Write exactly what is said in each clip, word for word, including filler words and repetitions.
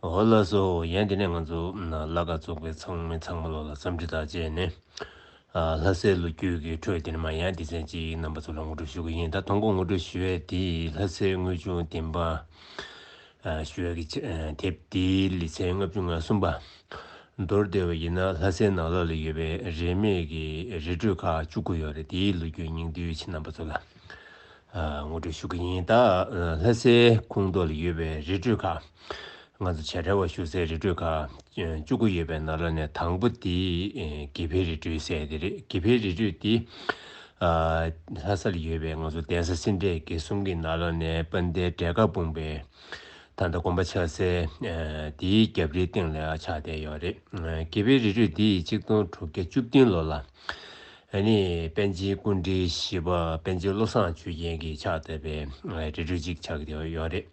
འོ་ལགས་སོ། ཡང་དེ་ནས་ང་ཚོ་ལ་ཁ་ཚོགས་པའི་ཚང་མའི་ཚང་མ་ལོ་ལ་འཚམས་འདྲི་དང་བཅས་ནས། ཨ། ལྷ་སའི་ལོ་རྒྱུས་ཀྱི་ཁྲོད་དེ་ནས་མ་ཡང་སྡེ་ཚན་གཅིག་རྣམ་པ་ཚོ་ལ་ངོ་སྤྲོད་ཞུ་གི་ཡིན། ད་དང་པོ་ངོ་སྤྲོད་ཞུ་ཡས་དེ་ལྷ་སའི་དངུལ་ཆུ་ལྡན་པ། ཨ། ཞུ་ཡས་ཀྱི་ཆ་དེབ་དེའི་ལེ་ཚན་ལྔ་བཅུ་ང་གསུམ་པ། མདོར་བསྡུས་པ་ཡིན་ན་ལྷ་སའི་ནང་ལོགས་ལ་ཡོད་པའི་རིས་མེད་ཀྱི་རི་ཁྲོད་ཁག་བཅུ་དགུ་ཡོད་རེད། དེའི་ལོ་རྒྱུས་སྙིང་བསྡུས་ཆེད་རྣམ་པ་ཚོ་ལ། ཨ། ངོ་སྤྲོད་ཞུ་གི་ཡིན། ད་ལྷ་སའི་ཁོངས་གཏོགས་ལ་ཡོད་པའི་རི་ཁྲོད་ཁག་ང་ཚོ་བྱ་བྲལ་བ་ཞུ་སའི་རི་ཁྲོད་ཁག་བཅུ་དགུ་ཡོད་པའི་ནང་ལོགས་ནས་དང་པོ་དེ་དགེ་འཕེལ་རི་ཁྲོད་ཟེར་དེ་རེད། དགེ་འཕེལ་རི་ཁྲོད་དེ། ཨ། ལྷ་ས་ལ་ཡོད་པའི་ང་ཚོ་གདན་ས་སེ་འབྲས་དགེ་གསུམ་གྱི་ནང་ལོགས་ནས་དཔལ་ལྡན་འབྲས་དཀར་སྤུངས་པའི་ད་ལྟ་དགོན་པ་ཆགས་སའི། ཨ། དེའི་རྒྱབ་རིའི་སྟེང་ལ་ཆགས་བསྡད་ཡོད་རེད། ཨ། དགེ་འཕེལ་རི་ཁྲོད་འདི་ཆིག་སྟོང་དྲུག་བརྒྱ་བཅུ་བདུན་ལོ་ལ། ཨ་ནི་པཎ་ཆེན་སྐུ་ཕྲེང་བཞི་པ་པཎ་ཆེན་བློ་བཟང་ཆོས་རྒྱན་གྱིས་ཕྱག་བཏབ་པའི་རི་ཁྲོད་ཅིག་ཆགས་ཀྱི་ཡོད་རེད།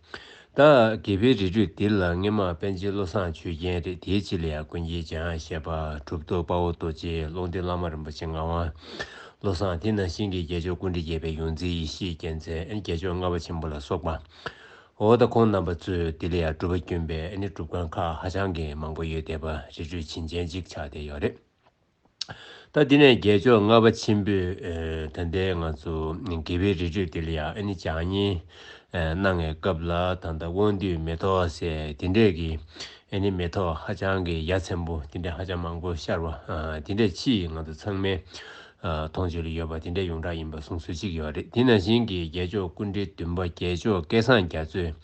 ད་དགེ་འཕེལ་རི་ཁྲོད་འདི་ལ་སྔོན་མ་པཎ་ཆེན་བློ་བཟང་ཆོས་རྒྱན་རེད། དེའི་རྗེས་ལ་ཡང་ཀུན་མཁྱེན་འཇམ་དབྱངས་བཞད་པ། གྲུབ་ཐོབ་དཔའ་བོ་རྡོ་རྗེ། ཀློང་ལྡན་བླ་མ་རིན་པོ་ཆེ་ངག་དབང་བློ་བཟང་། དེ་ནང་བཞིན་གྱི་རྒྱལ་མཆོག་སྐུ་ཕྲེང་བརྒྱད་པའི་ཡོངས་འཛིན་ཡེ་ཤེས་རྒྱལ་མཚན། ཨ་ནི་རྒྱལ་མཆོག་ལྔ་པ་ཆེན་པོ་ལ་སོགས་པ། འོ་ད་ཁོང་རྣམ་པ་ཚོས་དེ་ལ་ཡང་སྒྲུབ་པ་བསྐྱོན་པའི་ཨ་ནི་སྒྲུབ་ཁང་ཁག་ཧ་ཅང་གི་མང་པོ་ཡོད་བསྡད་པ་རི་ཁྲོད་བྱིན་ཅན་ཅིག་ཆགས་བསྡད་ཡོད་རེད། ད་དེ་ནས་རྒྱལ་མཆོག་ལྔ་པ་ཆེན་པོས། ཨ། ད་ལྟའི་ང་ཚོ་དགེ་འཕེལ་རི་ཁྲོད་དེ་ལ་ཡང་ཨ་ནི་བྱ་ཉེས། ཨ། གནང་བའི་སྐབས་ལ་ད་ལྟ་དབང་འདུས་མེ་ཏོག་ཟེར་དེ་འདྲས་ཀྱི་ཨ་ནི་མེ་ཏོག་ཧ་ཅང་གི་ཡ་མཚན་པོ་དེ་འདྲས་ཧ་ཅང་མང་པོ་ཤར་བ། ཨ། དེ་འདྲས་ཅིག་ང་ཚོ་ཚང་མའི། ཨ། མཐོང་ཆོས་ལ་ཡོད་པ་དེ་འདྲས་ཡོངས་གྲགས་ཡིན་པ་གསུང་སྲོལ་ཅིག་ཡོད་རེད། དེ་ནང་བཞིན་གྱི་རྒྱལ་མཆོག་སྐུ་ཕྲེང་བདུན་པ་རྒྱལ་མཆོག་སྐལ་བཟང་རྒྱ་མཚོས་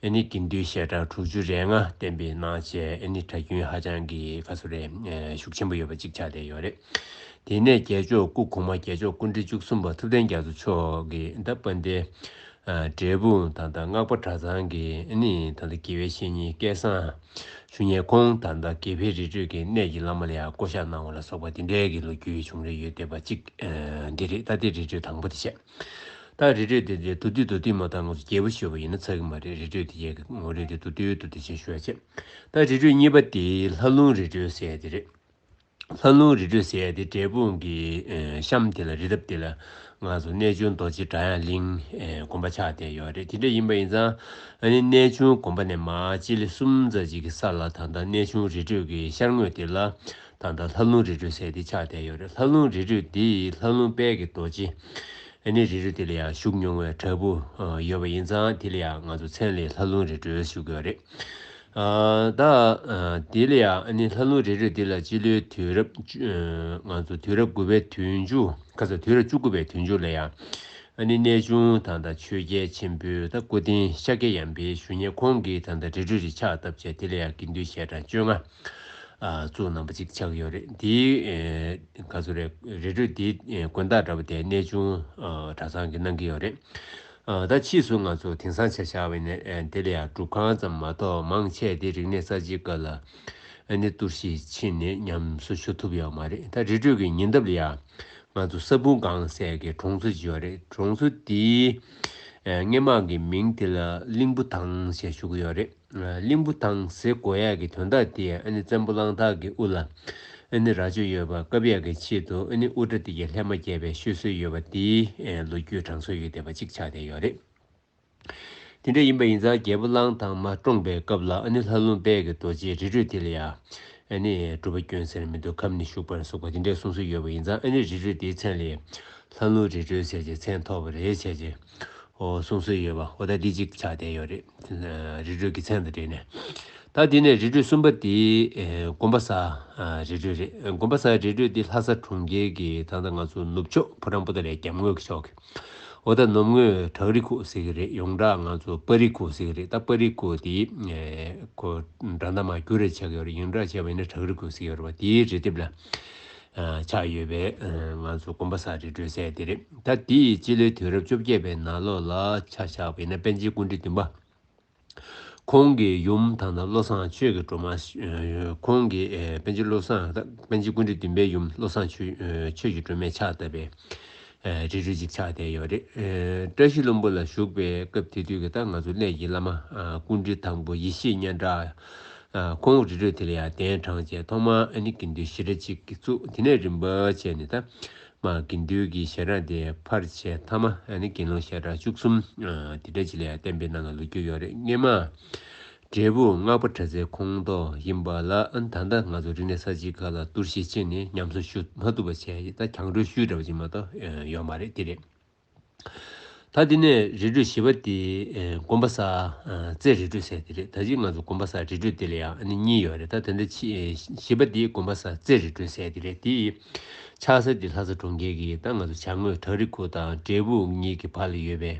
ཨ་ནི་དགེ་འདུན་ཞལ་གྲངས་དྲུག་ཅུ་རེ་ལྔ་བསྟན་པའི་གནང་བྱས། ཨ་ནི་གྲྭ་རྒྱུན་ཧ་ཅང་གི་ག་ཚོད་རེད། ཨ། ཤུགས་ཆེན་པོ་ཡོད་པ་ཅིག་ཆགས་བསྡད་ཡོད་རེད། དེ་ནས་རྒྱལ་མཆོག་སྐུ་གོང་མ་རྒྱལ་མཆོག་སྐུ་ཕྲེང་བཅུ་གསུམ་པ་ཐུབ་བསྟན་རྒྱ་མཚོ་མཆོག་གིས་ད་དཔལ་ལྡན། ཨ། འབྲས་སྤུངས་ད་ལྟ་སྔགས་པ་གྲྭ་ཚང་གི་ཨ་ནི་ད་ལྟ་དགེ་བའི་བཤེས་གཉེན་སྐལ་བཟང་ཞུ་མཁན་ཁོང་ད་ལྟ་དགེ་འཕེལ་རི་ཁྲོད་ཀྱི་གནས་ཀྱི་བླ་མ་ལ་ཡང་བསྐོ་བཞག་གནང་བ་ལ་སོགས་པ་དེ་འདྲའི་གི་ལོ་རྒྱུས་བྱུང་རེ་ཡོད་བསྡད་པ་གཅིག། ཨ། འདི་རེད། ད་དེ་རི་ཁྲོད་དང་པོ་དེ་བྱས། ད་རི་ཁྲོད་དེ་དེ་མདོར་བསྡུས་མདོར་བསྡུས་མ་གཏོགས་ང་ཚོ་རྒྱས་པོ་ཞུས་པ་ཡིན་ན་ཚར་གི་མ་རེད། རི་ཁྲོད་དེ་ཡས་ཀྱི་ངོ་རིས་དེ་མདོར་བསྡུས་མདོར་བསྡུས་བྱས་ཞུ་བ་བྱས། ད་རི་ཁྲོད་གཉིས་པ་དེ་ལྷ་ལུང་རི་ཁྲོད་ཟེར་ཡ་དེ་རེད། ལྷ་ལུང་རི་ཁྲོད་ཟེར་ཡ་དེ་འབྲས་སྤུངས་ཀྱི། ཨ། གཤམ་དེ་ལ་རི་འདབས་དེ་ལ་ང་ཚོ་གནས་ཆུང་རྡོ་རྗེ་སྒྲ་དབྱངས་གླིང་། ཨ། དགོན་པ་ཆགས་བསྡད་ཡོད་རེད། དེ་འདྲ་ཡིན་པ་ཡིན་ཙང་ཨ་ནི་གནས་ཆུང་དགོན་པ་ནས་མར་སྤྱི་ལེ་གསུམ་ཙམ་ཅིག་གི་ས་ལ་ད་ལྟ་གནས་ཆུང་རི་ཁྲོད་ཀྱི་ཤར་ངོས་དེ་ལ་ད་ལྟ་ལྷ་ལུང་རི་ཁྲོད་ཟེར་དེ་ཆགས་བསྡད་ཡོད་རེད། ལྷ་ལུང་རི་ཁྲོད་འདི་ལྷ་ལུང་དཔལ་གྱི་རྡོ་རྗེ་ཨ་ནི་རི་ཁྲོད་དེ་ལ་ཡང་བཞུགས་མྱོང་བའི་བྲག་ཕུག་ཡོད་པ་ཡིན་ཙང་དེ་ལ་ཡང་ང་ཚོ་མཚན་ལ་ལྷ་ལུང་རི་ཁྲོད་ཞུ་གི་ཡོད་རེད། ཨ། ད། ཨ། དེ་ལ་ཡང་ཨ་ནི་ལྷ་ལུང་རི་ཁྲོད་དེ་ལ་སྤྱི་ལོའི་དུས་རབས་བཅུ། ཨ། ང་ཚོ་དུས་རབས་དགུ་པའི་དུས་མཇུག་ཁ་ས་དུས་རབས་བཅུ་དགུ་པའི་དུས་མཇུག་ལ་ཡང་ཨ་ནི་གནས་ཆུང་ད་ལྟ་ཆོས་རྒྱལ་ཆེན་པོའི་ད་སྐུ་རྟེན་ཤཱཀྱ་ཡང་པའི་ཞུ་མཁན་ཁོང་གིས་ད་ལྟ་རི་ཁྲོད་རི་ཕྱག་བཏབ་བྱས་དེ་ལ་ཡང་དགེ་འདུན་ཞལ་གྲངས་བཅོ་ལྔ། ཨ། བཙུགས་གནང་པ་ཅིག་ཆགས་ཡོད་རེད། དེའི། ཨ། ག་ཚོད་རེད། རི་ཁྲོད་དེའི། ཨ། དགོན་བདག་འདྲ་པོ་དེ་གནས་ཆུང་། ཨ། གྲྭ་ཚང་གིས་གནང་གི་ཡོད་རེད། ཨ། ད་ཕྱིས་སུ་ང་ཚོ་དེང་སང་ཆ་བཞག་པ་ཡིན་ན། ཨ། དེ་ལ་ཡང་སྒྲུབ་ཁང་ཙམ་མ་གཏོགས་མང་ཆེ་དེ་རིག་གནས་གསར་བརྗེའི་སྐབས་ལ་ཨ་ནི་གཏོར་བཤིག་ཕྱིན་ནས་ཉམས་གསོ་ཞུ་ཐུབ་ཡོད་མ་རེད། ད་རི་ཁྲོད་ཀྱི་ཉེ་འདབས་ལ་ཡང་ང་ཚོ་ས་ཕུང་སྒང་ཟེར་གྱི་གྲོང་ཚོ་ཅིག་ཡོད་རེད། གྲོང་ཚོ་དེའི། ཨ། སྔས་མ་གི་མིང་དེ་ལ་གླིང་བུ་ཐང་ཞེས་ཞུ་གི་ཡོད་རེད། ཨ། གླིང་བུ་ཐང་ཟེར་དགོས་ཡག་གི་དོན་དག་དེ་ཨ་ནི་བཙན་པོ་གླང་དར་གྱི་དབུ་ལ་ཨ་ནི་རྭ་ཅོ་ཡོད་པ་བཀབ་ཡག་གི་ཆེད་དུ་ཨ་ནི་དབུ་སྐྲ་དེ་གའི་ལྷས་མ་བརྒྱབ་པའི་ཤོད་སྲོལ་ཡོད་པ་དེའི། ཨ། ལོ་རྒྱུས་གྲངས་སྲོལ་ཡོད་བསྡད་པ་ཅིག་ཆགས་བསྡད་ཡོད་རེད། དེ་འདྲ་ཡིན་པ་ཡིན་ཙང་རྒྱལ་པོ་གླང་དར་མ་བཀྲོངས་པའི་སྐབས་ལ་ཨ་ནི་ལྷ་ལུང་དཔལ་གྱི་རྡོ་རྗེས་རི་ཁྲོད་དེ་ལ་ཡང་ཨ་ནི་སྒྲུབ་པ་བསྐྱོན་ཟེར་མི་འདུག་ཁམས་ནས་ཞུགས་པར་སོགས་པ་དེ་འདྲའི་གསུང་སྲོལ་ཡོད་པ་ཡིན་ཙང་ཨ་ནི་རི་ཁྲོད་དེའི་མཚན་ལ་ལྷ་ལུང་རི་ཁྲོད་ཟེར་གྱི་མཚན་ཐོགས་པ་རེད་བྱས་རྗེས། ཨོ། གསུང་སྲོལ་ཡོད་པ། ཨོ། ད་འདི་གཅིག་ཆགས་བསྡད་ཡོད་རེད། རི་ཁྲོད་ཀྱི་མཚན་དང་འབྲེལ་ནས། ད་དེ་ནས་རི་ཁྲོད་གསུམ་པ་དེ། ཨེ། དགོན་པ་གསར། ཨ། རི་ཁྲོད་རེད། དགོན་པ་གསར་རི་ཁྲོད་འདི་ལྷ་ས་གྲོང་ཁྱེར་གྱི་ད་ལྟ་ང་ཚོ་ནུབ་ཕྱོགས་ཕོ་བྲང་པོ་ཏ་ལའི་རྒྱབ་ངོས་ཀྱི་ཕྱོགས་ཀྱི། ཨོ། ད་ནུབ་ངོས་བྲག་རི་ཁུག་ཟེར་གྱི་རེད། ཡོངས་གྲགས་ང་ཚོ་སྤ་རི་ཁུག་ཟེར་གྱི་རེད། ད་སྤ་རི་ཁུག་དེ། ཨེ། ཁོ་འགྲམ་ད་མར་བསྒྱུར་རེ་ཆགས་ཀྱི་ཡོད་རེད། ཡོངས་གྲགས་བྱས་པ་ཡིན་ན་བྲག་རི་ཁུག་ཟེར་གྱི་ཡོད་རེད་པ། དེའི་རི་ལྡེབས་ལ། ཨ། ཆགས་ཡོད་པའི། ཨ། ང་ཚོ་དགོན་པ་གསར་རི་ཁྲོད་ཟེར་དེ་རེད། ད་དེ་ཡི་སྤྱི་ལོའི་དུས་རབས་བཅོ་བརྒྱད་པའི་ནང་ལོགས་ལ་ཆ་བཞག་པ་ཡིན་ན་པཎ་ཆེན་སྐུ་ཕྲེང་བདུན་པ། ཁོང་གི་ཡུམ་ད་ལྟ་བློ་བཟང་ཆོས་ཀྱི་སྒྲོན་མ། ཨ། ཁོང་གི། ཨ། པཎ་ཆེན་བློ་བཟང་། ད་པཎ་ཆེན་སྐུ་ཕྲེང་བདུན་པའི་ཡུམ་བློ་བཟང་ཆོས། ཨ། ཆོས་ཀྱི་སྒྲོན་མས་ཕྱག་བཏབ་པའི། ཨ། རི་ཁྲོད་ཅིག་ཆགས་བསྡད་ཡོད་རེད། ཨ། བཀྲ་ཤིས་ལྷུན་པོ་ལ་བཞུགས་པའི་སྐབས་དེ་དུས་ཀྱི་ད་ང་ཚོ་གནས་ཀྱི་བླ་མ། ཨ། སྐུ་ཕྲེང་དང་པོ་ཡེ་ཤེས་སྙན་གྲགས། ཨ། ཁོང་རི་ཁྲོད་དེ་ལ་ཡང་གདན་དྲངས་བྱས་ཐོག་མར་ཨ་ནི་དགེ་འདུན་བཞི་གྲྭ་གཅིག་གིས་བཙུགས། དེ་ནས་རིམ་པ་བྱས་ནས་ད་མར་དགེ་འདུན་གྱི་ཞལ་གྲངས་དེ་འཕར་བྱས་མཐའ་མ་ཨ་ནི་དགེ་སློང་ཞལ་གྲངས་བཅུ་གསུམ། ཨ། དེ་འདྲ་ཅིག་ལ་ཡང་བསྟན་པའི་ནང་ལ་ལོ་རྒྱུས་ཡོད་རེད། སྔས་མ་ འབྲས་བུ་སྔགས་པ་གྲྭ་ཚང་ཁོངས་གཏོགས་ཡིན་པ་ལ། ཨ་ནི་ད་ལྟ་ང་ཚོ་རིག་གནས་གསར་བརྗེའི་སྐབས་ལ་གཏོར་བཤིག་ཕྱིན་ནས་ཉམས་གསོ་ཞུ་མ་ཐུབ་པ་བྱས། ད་གྱང་གྲོལ་ཞུས་འདྲ་བ་ཅིག་མ་གཏོགས་ཡོད་མ་རེད། དེ་རེད། ད་དེ་ནས་རི་ཁྲོད་བཞི་པ་དེ་དགོན་པ་གསར་རྩེ་རི་ཁྲོད་ཟེར་དེ་རེད། ད་ཅི་ང་ཚོ་དགོན་པ་གསར་རི་ཁྲོད་དེ་ལ་ཡང་ཨ་ནི་གཉིས་ཡོད་རེད། ད་དེ་འདྲ་ཕྱི་བཞི་པ་དེ་དགོན་པ་གསར་རྩེ་རི་ཁྲོད་ཟེར་དེ་རེད། དེ་ཆགས་ས་དེ་ལྷ་ས་གྲོང་ཁྱེར་གྱི་ད་ང་ཚོ་བྱང་ངོས་བྲག་རི་ཁུག་དང་འབྲས་སྤུངས་གཉིས་ཀྱི་བར་ལ་ཡོད་པའི་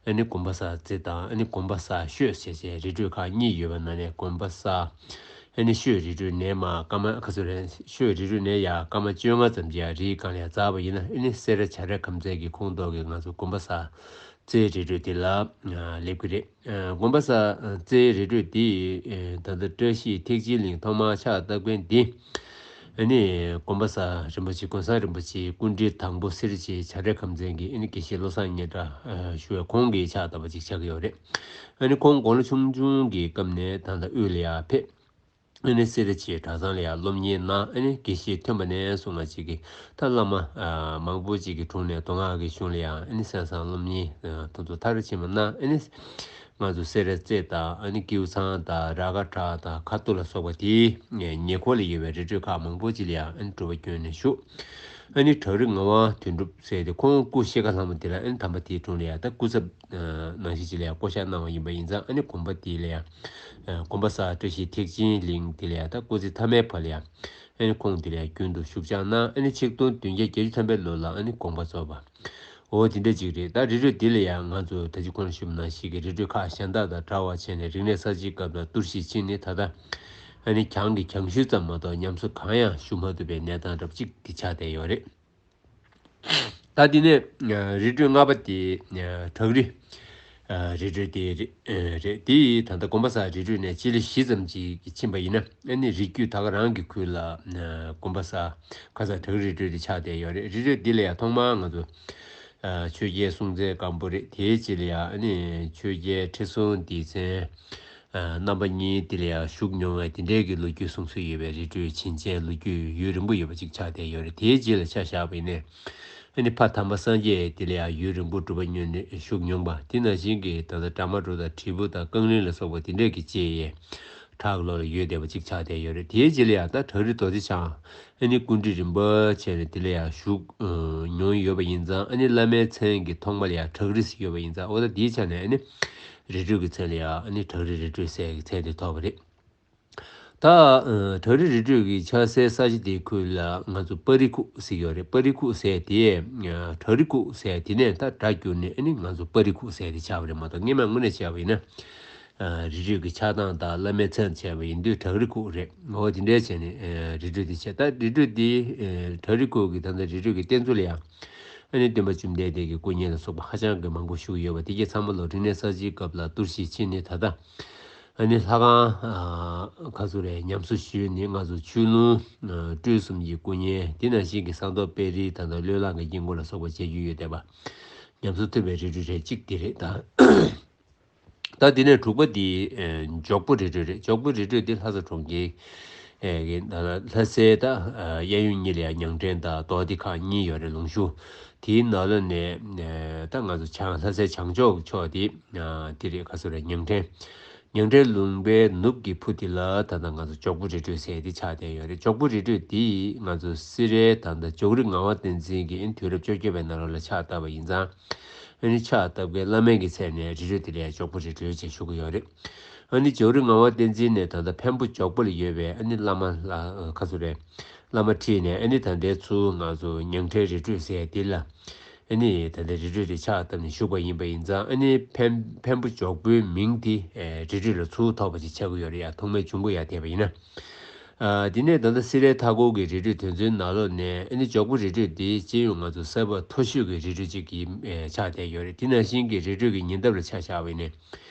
ཨ་ནི་དགོན་པ་གསར་རྩེ་དང་ཨ་ནི་དགོན་པ་གསར་ཤོད་ཟེར་བྱས་རི་ཁྲོད་ཁག་གཉིས་ཡོད་པ་ནང་ནས་དགོན་པ་གསར། ཨ་ནི་ཤོད་རི་ཁྲོད་ནས་མར་སྐར་མ་ཁ་སོ་རེད། ཤོད་རི་ཁྲོད་ནས་ཡར་སྐར་མ་བཅོ་ལྔ་ཙམ་གྱི་ཡར་རིའི་སྒང་ལ་ཡར་འཛེགས་པ་ཡིན་ན། ཨ་ནི་སེ་ར་བྱ་བྲལ་ཁམས་ཚན་གྱི་ཁོངས་གཏོགས་ཀྱི་ང་ཚོ་དགོན་པ་གསར་རྩེ་རི་ཁྲོད་དེ་ལ་སླེབས་ཀྱི་རེད། དགོན་པ་གསར་རྩེ་རི་ཁྲོད་དེ་ད་ལྟ་བཀྲ་ཤིས་ཐེག་ཆེན་གླིང་ཐོག་མར་ཕྱག་བཏབ་མཁན་དེ། ཨ་ནི་དགོན་པ་གསར་རིན་པོ་ཆེ་ཀུན་བཟང་རིན་པོ་ཆེའི་སྐུ་ཕྲེང་དང་པོ་སེ་ར་བྱེས་བྱ་བྲལ་ཁམས་ཚན་གྱི་ཨ་ནི་དགེ་བཤེས་བློ་བཟང་སྙན་གྲགས་ཞུ་བའི་ཁོང་གིས་ཕྱག་བཏབ་པ་ཅིག་ཆགས་ཀྱི་ཡོད་རེད། ཨ་ནི་ཁོང་དགུང་ལོ་ཆུང་ཆུང་གི་སྐབས་ནས་ད་ལྟ་དབུས་ལ་ཡར་ཕེབས། ཨ་ནི་སེ་ར་བྱེས་གྲྭ་ཚང་ལ་ཡང་སློབ་གཉེར་གནང་། ཨ་ནི་དགེ་བཤེས་ཐོན་པ་ནས་བཟུང་ང་ཅིག་གིས་ད་བླ་མ་མང་པོ་ཅིག་གི་དྲུང་ནས་མདོ་སྔགས་ཀྱི་གཞུང་ལ་ཡང་ཨ་ནི་གསན་བསམ་སློབ་གཉེར་དེ་ཚོ་མཐར་ཕྱིན་པ་གནང་། ཨ་ནི་ང་ཚོ་སེ་ར་རྩེ་དང་ཨ་ནི་ཀེའུ་ཚང་དང་ར་ག་བྲག་དང་ཁ་ཐུག་ལ་སོགས་པ་དེའི་ཉེ་འཁོར་ལ་ཡོད་པའི་རི་ཁྲོད་ཁག་མང་པོ་ཅིག་ལ་ཡང་ཨ་ནི་སྒྲུབ་པ་བསྐྱོན་ནས་བཞུགས། ཨ་ནི་བྲག་རི་ངག་དབང་དོན་གྲུབ་ཟེར་ཏེ་ཁོང་སྐུ་གཤེགས་ཁ་ལྷག་མ་དེ་ལ་ཨ་ནི་དམ་པ་དེའི་དྲུང་ལ་ཡང་ད་སྐུ་ཚབ་ནང་བཞིན་ཅིག་ལ་ཡང་བསྐོ་བཞག་གནང་བ་ཡིན་པ་ཡིན་ཙང་། ཨ་ནི་དགོན་པ་དེ་ལ་ཡང་དགོན་པ་གསར་བཀྲ་ཤིས་ཐེག་ཆེན་གླིང་དེ་ལ་ཡང་ད་སྐུ་ཚེ་མཐའ་མའི་བར་ལ་ཡང་ཨ་ནི་ཁོང་དེ་ལ་ཡང་རྒྱུན་དུ་བཞུགས་ཕྱག་གནང་། ཨ་ནི་ཆིག་སྟོང་བདུན་བརྒྱ་བརྒྱད་ཅུ་ཐམ་པའི་ལོ་ལ་ཨ་ནི་དགོངས་པ་རྫོགས་པ། འོ་དེ་འདྲ་ཅིག་རེད། ད་རི་ཁྲོད་འདི་ལ་ཡང་ང་ཚོ་ད་ཅི་གོང་ལ་ཞུས་པ་ནང་བཞིན་གྱི་རི་ཁྲོད་ཁག་གཞན་དག་དང་འདྲ་བ་བྱས་ནས་རིག་གནས་གསར་བརྗེའི་སྐབས་ལ་གཏོར་བཤིག་ཕྱིན་ནས་ད་ལྟ་ཨ་ནི་གྱང་གི་གྱང་ཤུལ་ཙམ་མ་གཏོགས་ཉམས་གསོ་གང་ཡང་ཞུ་མ་ཐུབ་པའི་གནས་སྟངས་འདྲ་པོ་ཅིག་དེ་ཆགས་བསྡད་ཡོད་རེད། ད་དེ་ནས་རི་ཁྲོད་ལྔ་པ་དེ་བྲག་རི་རི་ཁྲོད་དེ་རེད། དེ་ད་ལྟ་དགོན་པ་གསར་རི་ཁྲོད་ནས་སྤྱི་ལེ་བཞི་ཙམ་ཅིག་ཕྱིན་པ་ཡིན་ན། ཨ་ནི་རི་རྒྱུད་ད་ག་རང་གི་ཁུལ་ལ་དགོན་པ་གསར་ཁ་སང་བྲག་རི་རི་ཁྲོད་དེ་ཆགས་བསྡད་ཡོད་རེད། རི་ཁྲོད་འདི་ལ་ཡང་ཐོག་མར་ང་ཚོ་ཆོས་རྒྱལ་སྲོང་བཙན་སྒམ་པོ་རེད། དེའི་རྗེས་ལ་ཡང་ཨ་ནི་ཆོས་རྒྱལ་ཁྲི་སྲོང་ལྡེ་བཙན་རྣམ་པ་གཉིས་དེ་ལ་ཡང་བཞུགས་མྱོང་བའི་དེ་འདྲའི་གི་ལོ་རྒྱུས་གསུང་སྲོལ་ཡོད་པའི་རི་ཁྲོད་བྱིན་ཅན་ལོ་རྒྱུས་ཡུན་རིང་པོ་ཡོད་པ་ཅིག་ཆགས་བསྡད་ཡོད་རེད། དེའི་རྗེས་ལ་ཆ་བཞག་པ་ཡིན་ནའི་ཨ་ནི་ཕ་དམ་པ་སངས་རྒྱས་དེ་ལ་ཡང་ཡུན་རིང་པོ་སྒྲུབ་པ་བསྙེན་ནས་བཞུགས་མྱོང་བ། དེ་ནང་བཞིན་གྱི་ད་ལྟ་བྲག་དམར་རུ་དང་དྲིལ་བུ་དང་རྐང་གླིང་ལ་སོགས་པ་དེ་འདྲས་ཀྱི་བཅས་ཡས་བྲག་ལོ་ལ་ཡོད་བསྡད་པ་ཅིག་ཆགས་བསྡད་ཡོད་རེད། དེའི་རྗེས་ལ་ཡང་ད་བྲག་རི་རྡོ་རྗེ་འཆང་ཨ་ནི་སྐུ་ཕྲེང་རིམ་པ་བྱས་ནས་དེ་ལ་ཡང་བཞུགས་མྱོང་ཡོད་པ་ཡིན་ཙང་། ཨ་ནི་བླ་མའི་མཚན་གྱི་ཐོག་མ་ལ་ཡང་བྲག་རི་ཟེར་ཡོད་པ་ཡིན་ཙང་། འོ་ད་དེའི་ཆ་ནས་ཨ་ནི་རི་ཁྲོད་ཀྱི་མཚན་ལ་ཡང་ཨ་ནི་བྲག་རི་རི་ཁྲོད་ཟེར་གྱི་མཚན་དེ་ཐོགས་པ་རེད། ད་བྲག་རི་རི་ཁྲོད་ཀྱི་ཆགས་སའི་ས་གཞི་དེའི་ཁུལ་ལ་ང་ཚོ་སྤ་རི་ཁུག་ཟེར་ཡོད་རེད། སྤ་རི་ཁུག་ཟེར་དེ་བྲག་རི་ཁུག་ཟེར་དེ་ནས་ད་སྒྲ་བསྒྱུར་ནས་ཨ་ནི་ང་ཚོ་སྤ་རི་ཁུག་ཟེར་དེ་ཆགས་པ་རེད་མ་གཏོགས། སྔོན་མ་དངོས་གནས་བྱས་པ་ཡིན་ན། རི་ཁྲོད་ཀྱི་ཆགས་སྟངས་དང་བླ་མའི་མཚན་བྱས་པ་ཡིན་དུས་བྲག་རི་ཁུག་རེད། འོ་དེ་འདྲའི་བྱས་ནས་རི་ཁྲོད་དེ་བྱས། ད་རི་ཁྲོད་དེ་བྲག་རི་ཁུག་གི་ད་ལྟ་རི་ཁྲོད་ཀྱི་རྟེན་གཙོ་ལ་ཡང་ཨ་ནི་སྟོན་པ་བཅོམ་ལྡན་འདས་ཀྱི་སྐུ་བརྙན་ལ་སོགས་པ་ཧ་ཅང་གི་མང་པོ་བཞུགས་ཡོད་པ། དེ་གྱད་ཚང་མ་ལོ་རིག་གནས་གསར་བརྗེའི་སྐབས་ལ་གཏོར་བཤིག་ཕྱིན་ནས་ད་ལྟ་ཨ་ནི་ལྷ་ཁང་ཁ་སོ་རེ་ཉམས་གསོ་ཞུས་ནས་ང་ཚོ་ཆོས་ལུང་སྤྲུལ་གསུམ་གྱི་སྐུ་བརྙན། དེ་ནང་བཞིན་གྱི་ས་མདོ་དཔལ་རིའི་ད་ལྟ་བློས་བསླངས་ཀྱི་དཀྱིལ་འཁོར་ལ་སོགས་པ་མཇལ་རྒྱུ་ཡོད་བསྡད་པ། ཉམས་གསོ་ཐུབ་པའི་རི་ཁྲོད་རེད། གཅིག་དེ་རེད། ད་ད་དེ་ནས་དྲུག་པ་དེ་འཇོག་པོ་རི་ཁྲོད་རེད། འཇོག་པོ་རི་ཁྲོད་དེ་ལྷ་ས་གྲོང་ཁྱེར་གྱི་ལྷ་སའི་ད་གཡས་གཡོན་གཉིས་ལ་ཡང་ཉང་བྲན་དང་རྡོ་སྡེ་ཁག་གཉིས་ཡོད་རེད། ལུང་ཤུར་དེའི་ནང་ལོགས་ནས་ད་ང་ཚོ་བྱང་ལྷ་སའི་བྱང་ཕྱོགས་ཕྱོགས་དེ་དེ་རེད། ག་ཚོད་རེད། ཉང་བྲན། ཉང་བྲན་ལུང་པའི་ནུབ་ཀྱི་ཕུ་དེ་ལ་ད་ལྟ་ང་ཚོ་འཇོག་པོ་རི་ཁྲོད་ཟེར་དེ་ཆགས་བསྡད་ཡོད་རེད། འཇོག་པོ་རི་ཁྲོད་དེ་ང་ཚོ་སེ་རའི་ད་ལྟ་འཇོག་རི་ངག་དབང་བསྟན་འཛིན་གྱིས་དུས་རབས་བཅོ་བརྒྱད་པའི་ནང་ལོགས་ལ་ཕྱག་བཏབ་པ་ཡིན་ཙང་། ཨ་ནི་ཕྱག་བཏབ་མཁན་བླ་མའི་གི་མཚན་ནས་རི་ཁྲོད་དེ་ལ་འཇོག་པོ་རི་ཁྲོད་ཅེས་ཞུ་གི་ཡོད་རེད། ཨ་ནི་འཇོག་རི་ངག་དབང་བསྟན་འཛིན་ནས་ད་ལྟ་འཕན་པོ་འཇོག་པོ་ལ་ཡོད་པའི་ཨ་ནི་བླ་མ་ལ་ཁ་ཚུ་རེད། བླ་མ་ཁྲིད་ནས་ཨ་ནི་ད་ལྟའི་ཚུར་ང་ཚོ་ཉང་བྲན་རི་ཁྲོད་ཟེར་དེ་ལ་ཨ་ནི་ད་ལྟ་རི་ཁྲོད་དེ་ཕྱག་བཏབ་ནས་བཞུགས་པ་ཡིན་པ་ཡིན་ཙང་། ཨ་ནི་འཕན་འཕན་པོ་འཇོག་པོའི་མིང་དེ་རི་ཁྲོད་ལ་ཚུར་ཐོགས་པ་ཅིག་ཆགས་ཀྱི་ཡོད་རེད། ཡ་ཐོག་མའི་འབྱུང་ཁུངས་ཡ་དེ་བ་ཡིན་ན། དེ་ནས་ད་ལྟ་སེ་རའི་མཐའ་འཁོར་གྱི་རི་ཁྲོད་དེ་ཚོའི་ནང་ལོགས་ནས་ཨ་ནི་འཇོག་པོ་རི་ཁྲོད་དེ་སྤྱི་ཡོངས་ང་ཚོ་ས་བབ་མཐོ་ཤོས་ཀྱི་རི་ཁྲོད་ཅིག་གི་ཆགས་བསྡད་ཡོད་རེད། དེ་ནང་བཞིན་གྱི་རི་ཁྲོད་ཀྱི་ཉེ་འདབས་ལ་ཆ་བཞག་པ་ཡིན་ན།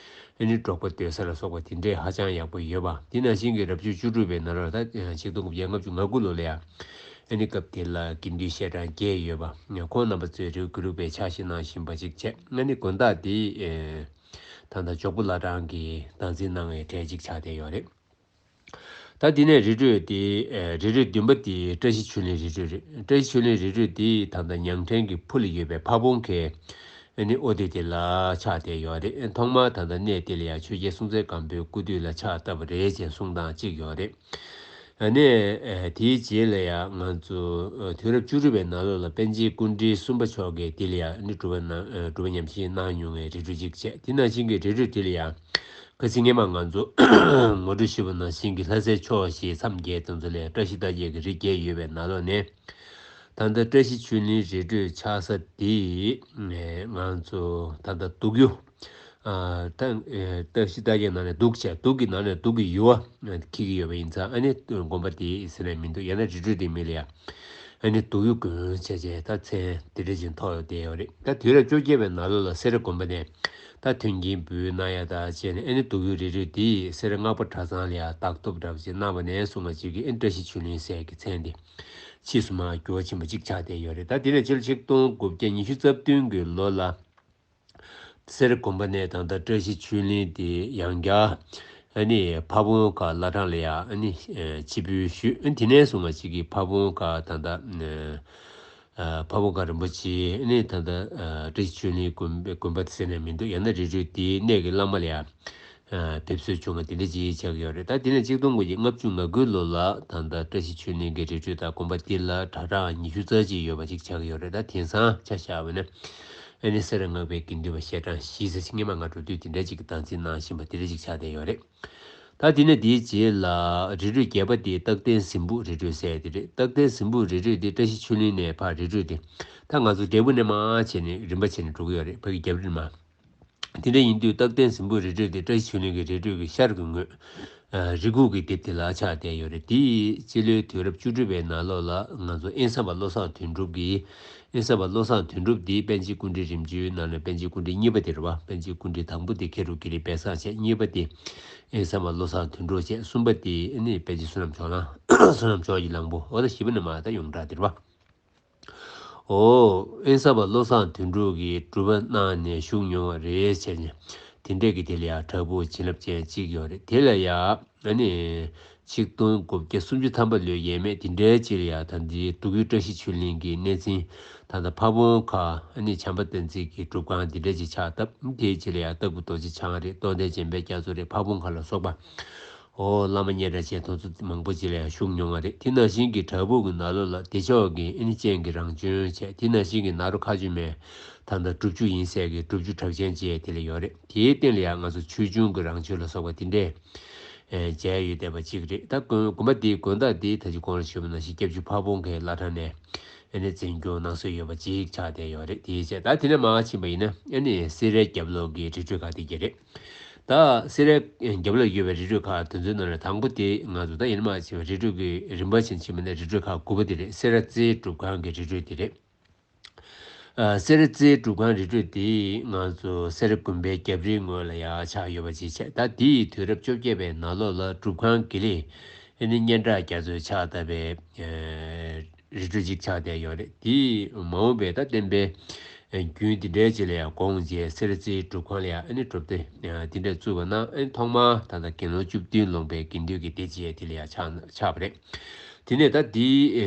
ཨ་ནི་འབྲོག་པ་སྡོད་ས་ལ་སོགས་པ་དེ་འདྲས་ཧ་ཅང་ཡག་པོ་ཡོད་པ། དེ་ནང་བཞིན་གྱི་རབ་བྱུང་བཅུ་དྲུག་པའི་ནང་ལོགས་ད་ཆིག་སྟོང་དགུ་བརྒྱ་ལྔ་བཅུ་ང་དགུ་ལོ་ལ་ཡང་ཨ་ནི་སྐབས་དེ་ལ་དགེ་འདུན་བཤད་གྲྭ་བརྒྱད་ཡོད་པ། ཁོང་རྣམ་པ་ཚོས་རི་ཁྲོད་དགེ་ལུགས་པའི་ཕྱག་བཞེས་གནང་བཞིན་པ་ཅིག་བྱས། ཨ་ནི་དགོན་བདག་དེ་ད་ལྟ་འཇོག་པོ་བླ་བྲང་གི་བདག་འཛིན་གནང་བའི་གྲས་ཅིག་ཆགས་བསྡད་ཡོད་རེད། ད་དེ་ནས་རི་ཁྲོད་དེ་རི་ཁྲོད་བདུན་པ་དེ་བཀྲ་ཤིས་ཆོས་གླིང་རི་ཁྲོད་རེད། བཀྲ་ཤིས་ཆོས་གླིང་རི་ཁྲོད་དེ་ད་ལྟ་ཉང་བྲན་གྱི་ཕུ་ལ་ཡོད་པའི་ཕ་བོང་ཁའི་ ཨ་ནི་ཨོ་དེ་དེ་ལ་ཕྱག་བཏབ་ཡོད་རེད། ཐོག་མར་ད་ལྟ་གནས་དེ་ལ་ཡང་ཆོས་རྒྱལ་སྲོང་བཙན་སྒམ་པོའི་སྐུ་དུས་ལ་ཕྱག་བཏབ་པ་རེད་ཅེས་གསུང་སྟངས་གཅིག་ཡོད་རེད། ཨ་ནི་ཨ་དེའི་རྗེས་ལ་ཡང་ང་ཚོ་ཨ་དུས་རབས་བཅུ་དྲུག་པའི་ནང་ལོགས་ལ་པཎ་ཆེན་སྐུ་ཕྲེང་གསུམ་པ་མཆོག་གིས་དེ་ལ་ཡང་ཨ་ནི་སྒྲུབ་པ་གནང་ཨ་སྒྲུབ་པ་ཉམས་བཞེས་གནང་མྱོང་བའི་རི་ཁྲོད་ཅིག་བྱས། དེ་ནང་བཞིན་གྱི་རི་ཁྲོད་དེ་ལ་ཡང་ཁ་སང་སྔས་མ་ང་ཚོ་ངོ་སྤྲོད་ཞུས་པ་ནང་བཞིན་གྱི་ལྷ་སའི་ཕྱོགས་བཞི་མཚམས་བརྒྱད་དེ་ཚོ་ལ་བཀྲ་ཤིས་རྟགས་བརྒྱད་ཀྱི་རི་བརྒྱད་ཡོད་པའི་ནང་ལོགས་ནས། ད་ལྟ་བཀྲ་ཤིས་ཆོས་གླིང་རི་ཁྲོད་ཆགས་ས་དེ་ང་ཚོ་ད་ལྟ་འདུག་ཡུལ་ད་བཀྲ་ཤིས་རྟགས་བརྒྱད་ནང་ནས་འདུག་བྱས། འདུག་གི་ནང་ནས་འདུག་གི་ཡུལ་བ་འཁྱེར་གྱི་ཡོད་པ་ཡིན་ཙང་། ཨ་ནི་དགོན་པ་དེ་ཟེར་ནས་མི་འདུག་ཡང་ན་རི་ཁྲོད་དེ་མིན་ལ་ཡ། ཨ་ནི་འདུག་ཡུལ་དགོན་བྱས་བྱས་ད་མཚན་དེ་འདྲ་ཅིག་ཐོགས་ཡོད་བསྡད་ཡོད་རེད། ད་དུས་རབས་བཅོ་བརྒྱད་པའི་ནང་ལོགས་ལ་སེ་ར་དགོན་པ་ནས་ད་མཐུན་རྐྱེན་འབུལ་གནང་ཡ་ད་བྱས་ནས། ཨ་ནི་འདུག་ཡུལ་རི་ཁྲོད་དེ་སེ་ར་སྔགས་པ་གྲྭ་ཚང་ལ་ཡ་བདག་ཐོབ་འདྲ་བ་ཅིག་གནང་བ་ནས་བཟུང་བ་ཅིག་གིས་ཨ་ནི་བཀྲ་ཤིས་ཆོས་གླིང་ཟེར་གྱི་མཚན་དེ་ཕྱིས་སུ་མར་འགྱུར་བ་ཕྱིན་པ་ཅིག་ཆགས་བསྡད་ཡོད་རེད། ད་དེ་ནས་ཕྱི་ལོ་ཆིག་སྟོང་དགུ་བརྒྱ་ཉི་ཤུ་རྩ་བདུན་གྱི་ལོ་ལ་སེ་ར་དགོན་པ་ནས་ད་ལྟ་བཀྲ་ཤིས་ཆོས་གླིང་དེ་ཡང་བསྐྱར་ཨ་ནི་ཕ་བོང་ཁ་བླ་བྲང་ལ་ཡ་ཨ་ནི་ཕྱིར་འབུལ་ཞུས། ཨ་ནི་དེ་ནས་བཟུང་བ་ཅིག་གིས་ཕ་བོང་ཁ་ད་ལྟ་ཨ་ཕ་བོང་ཁ་རིན་པོ་ཆེ་ཨ་ནི་ད་ལྟ་ཨ་བཀྲ་ཤིས་ཆོས་གླིང་དགོན་པའི་དགོན་པ་དེ་ཟེར་ནས་མི་འདུག་ཡང་ན་རི་ཁྲོད་དེའི་གནས་ཀྱི་བླ་མ་ལ་ཡ་ཨ་ཕེབས་བསུ་བྱུང་བ་དེ་འདྲ་ཅིག་ཆགས་ཀྱི་ཡོད་རེད། ད་དེ་ནས་ཆིག་སྟོང་དགུ་བརྒྱ་ལྔ་བཅུ་ང་དགུ་ལོ་ལ་ད་ལྟ་བཀྲ་ཤིས་ཆོས་གླིང་གི་རི་ཁྲོད་དང་དགོན་པ་འདི་ལ་གྲྭ་གྲངས་ཉི་ཤུ་རྩ་གཅིག་ཡོད་པ་ཅིག་ཆགས་ཀྱི་ཡོད་རེད། ད་དེང་སང་ཆ་བཞག་པ་ན་ཨ་ནི་སེ་ར་སྔགས་པའི་དགེ་འདུན་པ་ཞལ་གྲངས་བཞི་ཙམ་ཞིག་སྔས་མ་ང་འགྲོ་དུས་དེ་འདྲ་ཅིག་གི་སྟངས་འཛིན་གནང་བཞིན་པ་དེ་འདྲ་ཅིག་ཆགས་བསྡད་ཡོད་རེད། ད་དེ་ནས་དེའི་རྗེས་ལ་རི་ཁྲོད་བརྒྱད་པ་དེ་རྟག་བརྟན་གཟིམ་ཕུག་རི་ཁྲོད་ཟེར་དེ་རེད། རྟག་བརྟན་གཟིམ་ཕུག་རི་ཁྲོད་དེ་བཀྲ་ཤིས་ཆོས་གླིང་ནས་ཕར་རི་ཁྲོད་དེ། ད་ང་ཚོ་འབྲས་སྤུངས་ནས་མར་བྱས་ནས་རིམ་པ་བྱས་ནས་འགྲོ་གི་ཡོད་རེད། ཕ་གི་རྒྱབ་རི་ནས་མར། དེ་འདྲ་ཡིན་དུས་རྟག་བརྟན་གཟིམ་ཕུག་རི་ཁྲོད་དེ་བཀྲ་ཤིས་ཆོས་གླིང་གི་རི་ཁྲོད་ཀྱི་ཤར་གྱི་ངོས། ཨ་རི་ཁུག་གི་ལྡེབས་དེ་ལ་ཆགས་བསྡད་ཡོད་རེད། དེ་སྤྱི་ལོའི་དུས་རབས་བཅུ་དྲུག་པའི་ནང་ལོགས་ལ་ང་ཚོ་དབེན་ས་པ་བློ་བཟང་དོན་གྲུབ་ཀྱིས། དབེན་ས་པ་བློ་བཟང་དོན་གྲུབ་འདི་པཎ་ཆེན་སྐུ་ཕྲེང་རིམ་བཅུའི་ནང་ནས་པཎ་ཆེན་སྐུ་ཕྲེང་གཉིས་པ་དེ་རེད་པ། པཎ་ཆེན་སྐུ་ཕྲེང་དང་པོ་དེ་མཁས་གྲུབ་དགེ་ལེགས་དཔལ་བཟང་བྱས། གཉིས་པ་དེ་དབེན་ས་པ་བློ་བཟང་དོན་གྲུབ་བྱས། གསུམ་པ་དེ་ནི་པཎ་ཆེན་བསོད་ནམས་ཇོ་ནང་། བསོད་ནམས་ཇོ་ཡི་གླང་པོ། འོ་ད་བཞི་པ་ནས་མར་ད་ཡོངས་གྲགས་དེ་རེད་པ། ཨོ། དབེན་ས་པ་བློ་བཟང་དོན་གྲུབ་ཀྱིས་སྒྲུབ་པ་གནང་ནས་བཞུགས་མྱོང་བ་རེད་བྱས་ནས། དེ་འདྲས་ཀྱི་དེ་ལ་ཡང་བྲག་ཕུག་བྱིན་རླབས་ཅན་གཅིག་ཡོད་རེད། དེ་ལ་ཡང་ཨ་ནི་ཆིག་སྟོང་དགུ་བརྒྱ་སུམ་ཅུ་ཐམ་པ་ལོའི་ཡས་མས་དེ་འདྲའི་ཅིག་ལ་ཡང་ད་འདི་འདུག་ཡུལ་བཀྲ་ཤིས་ཆོས་གླིང་གི་གནས་ཚན་ད་ལྟ་ཕ་བོང་ཁ་ཨ་ནི་བྱམས་པ་བསྟན་འཛིན་གྱི་སྒྲུབ་ཁང་དེ་འདྲས་ཅིག་ཆགས་སྟབས། དེའི་ཅིག་ལ་ཡང་སྟག་བུ་རྡོ་རྗེ་འཆང་རེད། རྟོགས་ལྡན་འཇམ་དཔལ་རྒྱ་མཚོ་རེད། ཕ་བོང་ཁ་ལ་སོགས་པ། ཨོ། བླ་མ་མཉན་ར་བཅས་དེ་ཚོ་མང་པོ་ཅིག་ལ་ཡང་བཞུགས་མྱོང་བ་རེད། དེ་ནང་བཞིན་གྱི་བྲག་ཕུག་གི་ནང་ལོགས་ལ་བདེ་མཆོག་གི་ཨ་ནི་སྤྱན་གྱི་རང་བྱོན་བྱས། དེ་ནང་བཞིན་གྱི་ནཱ་རོ་མཁའ་སྤྱོད་མའི་ད་ལྟ་སྒྲུབ་ཆུ་ཡིན་ཟེར་གྱི་སྒྲུབ་ཆུ་གྲགས་ཅན་བཅས་དེ་ལ་ཡོད་རེད། དེའི་སྟེང་ལ་ཡང་ང་ཚོ་ཆོས་འབྱུང་གི་རང་བྱོན་ལ་སོགས་པ་དེ་འདྲས་ཨེ་མཇལ་ཡོད་བསྡད་པ་ཅིག་རེད། ད་དགོན་དགོན་པ་འདིའི་དགོན་བདག་འདི་ད་ཅི་གོང་ལ་ཞུས་པ་ནང་བཞིན་སྐྱབས་རྗེ་ཕ་བོང་ཁའི་བླ་བྲང་ནས་ཨ་ནི་འཛིན་སྐྱོང་གནང་སྲོལ་ཡོད་པ་ཅིག་ཆགས་བསྡད་ཡོད་རེད། དེའི་ཆེད་ད་དེ་ནས་མར་ཕྱིན་པ་ཡིན་ན་ཨ་ནི་སེ་རའི་རྒྱབ་ལོགས་ཀྱི་རི་ཁྲོད་ཁག་དེ་གྱད་རེད། ད་སེ་རའི་རྒྱབ་ལ་ཡོད་པའི་རི་ཁྲོད་ཁག་དེ་ཚོའི་ནང་ནས་དང་པོ་དེ་ང་ཚོ་ད་ཡིན་མ་ཕྱིན་པ་རི་ཁྲོད་ཀྱི་རིམ་པ་བཞིན་ཕྱིན་པ་ནས་རི་ཁྲོད་ཁག་དགུ་པ་དེ་རེད། སེ་ར་རྩེའི་སྒྲུབ་ཁང་གི་རི་ཁྲོད་དེ་རེད། ཨ་སེ་ར་རྩེའི་སྒྲུབ་ཁང་རི་ཁྲོད་དེ་ང་ཚོ་སེ་ར་དགོན་པའི་རྒྱབ་རིའི་ངོས་ལ་ཡར་ཆགས་ཡོད་པ་ཅིག་བྱས། ད་དེ་ཡི་དུས་རབས་བཅོ་བརྒྱད་པའི་ནང་ལོགས་ལ་སྒྲུབ་ཁང་དགེ་ལེགས་ཨ་ནི་སྙན་གྲགས་རྒྱ་མཚོས་ཕྱག་བཏབ་པའི་ཨ་རི་ཁྲོད་ཅིག་ཆགས་བསྡད་ཡོད་རེད། དེ་མ་འོངས་པའི་ད་བསྟན་པའི་རྒྱུན་དེ་འདྲའི་ཅིག་ལ་ཡང་དགོངས་བྱས། སེ་ར་རྩེའི་སྒྲུབ་ཁང་ལ་ཡང་ཨ་ནི་སྒྲུབ་སྡེ་དེ་འདྲ་བཙུགས་པ་ན། ཨ་ནི་ཐོག་མར་ད་ལྟ་དགེ་སློང་བཅུ་བདུན་ལོངས་པའི་དགེ་འདུན་གྱི་སྡེ་ཅིག་དེ་ལ་ཡང་ཆགས་ཆགས་པ་རེད། དེ་ནས་ད་འདིའི་